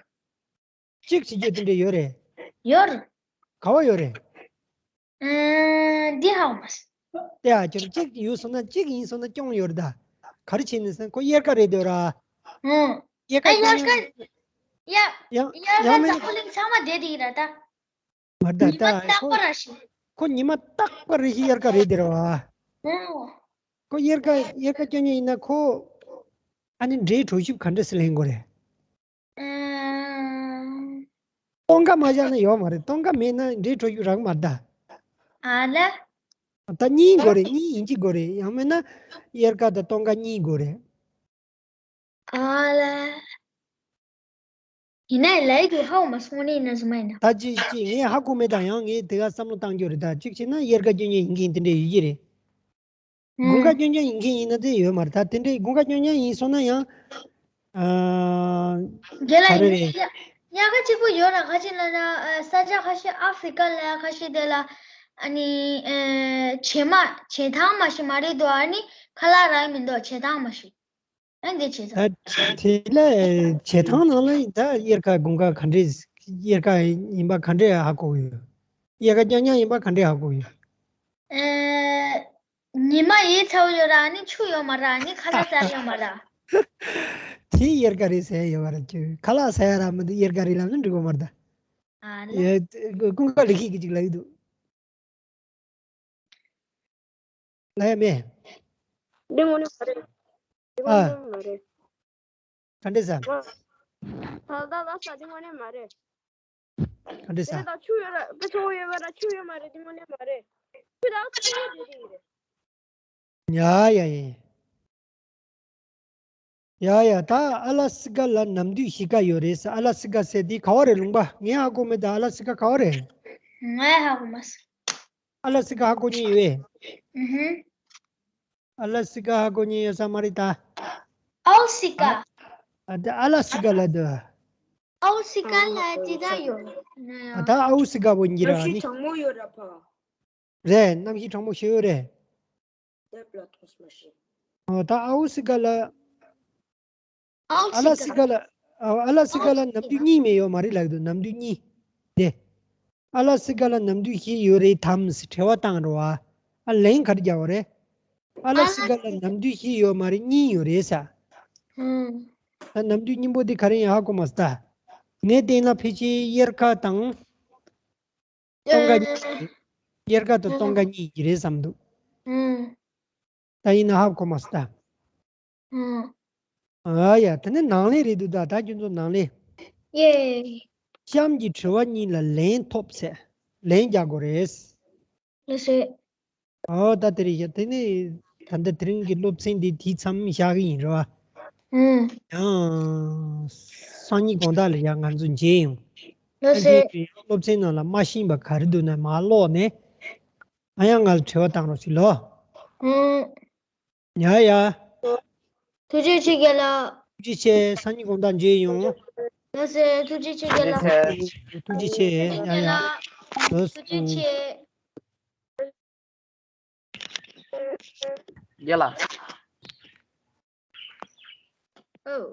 གཅིག་བྱེད་རྒྱུ་དེ་འདྲ་ཡོད་རེད། ཡོད། ག་བ་ཡོད་རེད། ཨ། འདི་ཧ་གོ་མ་སོང་། དེ་ཨ། ཁྱོད་གཅིག་ཡོད་སོང་ན། གཅིག་ཡིན་སོང་ན་སྐྱོན་ཡོད་རེད་ད། ག་རེ་བྱས་ནས་ཟེར་ན། ཁོ་དབྱར་ཁ་རེད་འདུག་ར། ཨོ། དབྱར་ཨ། ཁ་དབྱར་སྐྱོན་ཁ། ཡོད། ཡ། ཡང་ཡང་ཡང་མིན། འཛམ་བུ་གླིང་ཚང་མ་བསྡད་དེ་ཡིན་ར་ད། མ་རེད་ད། ཉི་མ་ད་རྟག་ཁོ། པར་ར་ཞིག་ཁོ་ཉི་མ་རྟག་པར་རེ་ཞིག་དབྱར་ཁ་རེད་དེ་ར་བ། ཨོ། ཁོ་དབྱར་ཁ། དབྱར་ཁ་སྐྱོན་ཡིན་ན་ཁོ། ཨ་ནི་འབྲས་གྲོ་ཞིབ་ག་འདྲ་སེ་ལེན་དགོས་རེད། ཨུམ། སྟོན་ཁ་མ་བཞག་ན་ཡོད་མ་རེད། སྟོན་ཁ་མེད་ན་འབྲས་གྲོ་ཞིབ་རག་མ་རེད་ད། ཨ་ལ། ད་གཉིས་དགོས་རེད། གཉིས་ཡིན་གཅིག་དགོས་རེད། ཡང་མིན་ན་དབྱར་ཁ་དང་སྟོན་ཁ་གཉིས་དགོས་རེད། ཨ་ལ། ཡིན་ནའི་ལའི་དུ་ཧ་གོ་མ་སོང་ནི་ཡིན་ན་ཟུ་མ་ཡིན་ན། ད་ཅི་ཅི་ངས་ཧ་གོ་མེད་ད། ཡང་ངས་དེ་ག་བསམ་བློ་བཏང་རྒྱུ་རེད་ད། གཅིག་བྱས་ན་དབྱར་ཁ་སྐྱོན་ཅན་ཡིན་མཁན་དེ་འདྲ་ཡོད་ཀྱི་རེད། དགུན་ཁ་སྐྱོན་ཅན་ཡིན་མཁན་ཡིན་ན་དེ་ཡོད་མ་རེད་ད། དེ་འདྲའི་དགུན་ཁ་སྐྱོན་ཅན་ཡིན་སོང་ན་ཡང་། ཨ། རྒན་ལགས། ག་རེ་རེད། དབྱར་དབྱར་ཁ་གཅིག་པོ་ཡོད་ར། ག་ཅི་ལབ་ན། ཨ། ས་ཆ་ཁ་ཤས། ཨ་ཧྥི་རི་ཀ་ལ་ཁ་ཤས་དེ་ལ། ཨ་ནི། ཨ། བྱེ་མ་བྱེ་ཐང་མ་ཞིག་མ་རེད་འདུག་ཨ་ནི་ཁ་ལག་རག་མི་འདུག་བྱེ་ཐང་མ་ཞིག་ཨ། འདི་བྱེད་ད། དེ་ལ་བྱེ་ཐང་ནང་ལ་ད་དབྱར་ཁ་དགུན་ཁ་ག་འདྲས། དབྱར་ཁ་ཡིན་པ་ག་འདྲས་ཧ་གོ་གི་ཡོད། དབྱར་ཁ་སྐྱོན་ཅན་ཡིན་པ་ག་འདྲས་ཧ་གོ་གི་ཡོད། ཨེ། ཉི་མ་ཡི་ཚ་བོ་ཡོད་ར། ཨ་ནི་ཆུ་ཡོད་མ་ར། ཨ་ནི་ཁ་ལག་ཟ་ཡོད་མ་ར། དེ་དབྱར་ཁ་རེད་ཟེར་ཡོད་མ་ར། ཁྱོད་ཁ་ལག་ཟ་ཡ་ར་མི་འདུག་དབྱར་ཁ་རེད་ལབ་ན་འགྲིག་གི་མ་རེད་ད། ཨ་ལ། ཡ། དགུན་ཁ་ལ་ཁིག་གི་ཅིག་ལབ་ཀྱི་འདུག་ལ་ཡ་མེ། འདི་དངོས་གནས་མ་རེད། འདི། ཨ། དངོས་གནས་མ་རེད། ག་འདྲས་ཟེར། ད་ད་ད་ས་འདི་དངོས་གནས་མ་རེད། ག་འདྲས་ཟེར། དེ་ད་ཆུ་ཡོད་ར། དཔེ་ཆུང་ཡོད་པ་ར། ཆུ་ཡོད་མ་རེད། འདི་དངོས་གནས་མ་རེད། ཆུ་ད་ཆུ་ཡོད་དེ་དེ་ཡིན་རེད། ཡ་ཡ་ཡ། ཡ་ཡ། ད་ཨ་ལ་སི་ཀ་ལ་ནམ་དུས་བཞི་ཀ་ཡོད་རེད་ཟེར། ཨ་ལ་སི་ཀ་ཟེར་དེ་ག་བ་རེད་ལུང་པ། ངས་ཧ་གོ་མེད་ད། ཨ་ལ་སི་ཀ་ག་བ་རེད། ངས་ཧ་གོ་མ་སོང་། ཨ་ལ་སི་ཀ་ཧ་གོ་མཁན་ཡོད་པས། ཨུ་ཧུ། ཨ་ལ་སི་ཀ་ཧ་གོ་མཁན་ཡོད་ས་མ་རེད་ད། ཨའུ་སི་ཀ། ཨ། ཨ་ད་ཨ་ལ་སི་ཀ་ལ་འདུག་ཨའུ་སི་ཀ་ལ་ཅི་ད་ཡོད། ཨ་ད་ཨའུ་སི་ཀ་བོ་འགྱིར་ར་ནི། གྲང་མོ་ཡོད་ར་ཕ། རེད། གནམ་གཤིས་གྲང་མོ་ཞེ་པོ་རེད། ཨོ། ད་ཨའུ་སི་ཀ་ལ། ཨའུ་ཨ་ལ་སི་ཀ་ལ། ཨ། ཨ་ལ་སི་ཀ་ལ་ནམ་དུས་གཉིས་མེད་ཡོད་མ་རེད་ལབ་འདུག་ནམ་དུས་གཉིས། དེ། ཨ་ལ་སི་ཀ་ལ་ནམ་དུས་བཞི་ཡོད་རེད་དམ་ཟེར་དྲི་བ་བཏང་རོ་ཨ། ཨ་ལན་ག་རེ་རྒྱག་པ་རེད། ཨ་ལ་སི་ཀ་ལ་ནམ་དུས་བཞི་ཡོད་མ་རེད། གཉིས་ཡོད་རེད་ཟེར། ཨུམ། ད་ནམ་དུས་གཉིས་པོ་དེ་ག་རེ་ཡིན་ཧ་གོ་མ་སོང་ད། ངས་བལྟས་ན་ཕལ་ཆེར་དབྱར་ཁ་དང་སྟོན་ཁ་གཉིས་རེད། དབྱར་ཁ་དང་སྟོན་ཁ་གཉིས་ཀྱི་རེད་བསམ་འདུག་ཨུམ། ད་ཡིན་ན་ཧ་གོ་མ་སོང་ད། ཨུམ། ཨ་ཡ། དེ་ནི་ནང་ལས་རེད་འདུག་ད། ད་ཁྱོད་ཚོ་ནང་ལས། ཡེ། གཤམ་གྱི་དྲི་བ་གཉིས་ལ་ལན་ཐོབ་ཚེ་ལན་རྒྱག་དགོས་རེད། ལགས་སོ། ཨོ། ད་དེ་རེད་ཡ། དེ་ནི་ད་ལྟ་དེ་རིང་གི་སློབ་ཚན་འདི་དེའི་མཚམས་བཞག་གི་ཡིན་རེད་བ། ཨུམ། ཡང་སང་ཉིན་དགོང་དག་ལ་ཡང་ང་ཚོ་མཇལ་ཡོང་། ལགས་སོ། ཨ་ནི་སློབ་ཚན་ནང་ལ་མ་ཤེས་པ་ག་རེ་འདུག་ན་མར་ཀློག་ནས། ཨ། ཡང་ང་ལ་དྲི་བ་བཏང་རོགས་ཞུ་ལོ། ཨུམ། ཡ་ཡ། ཐུགས་རྗེ་ཆེ་རྒན་ལགས། ཐུགས་རྗེ་ཆེ། སང་ཉིན་དགོང་དག་མཇལ་ཡོང་། ལགས་སོ། ཐུགས་རྗེ་ཆེ་རྒན་ལགས། ཐུགས་རྗེ་ཆེ། ཡ་ཡ། ལགས་སོ། ཐུགས་རྗེ་ཆེ། རྒན་ལགས། ཨོ།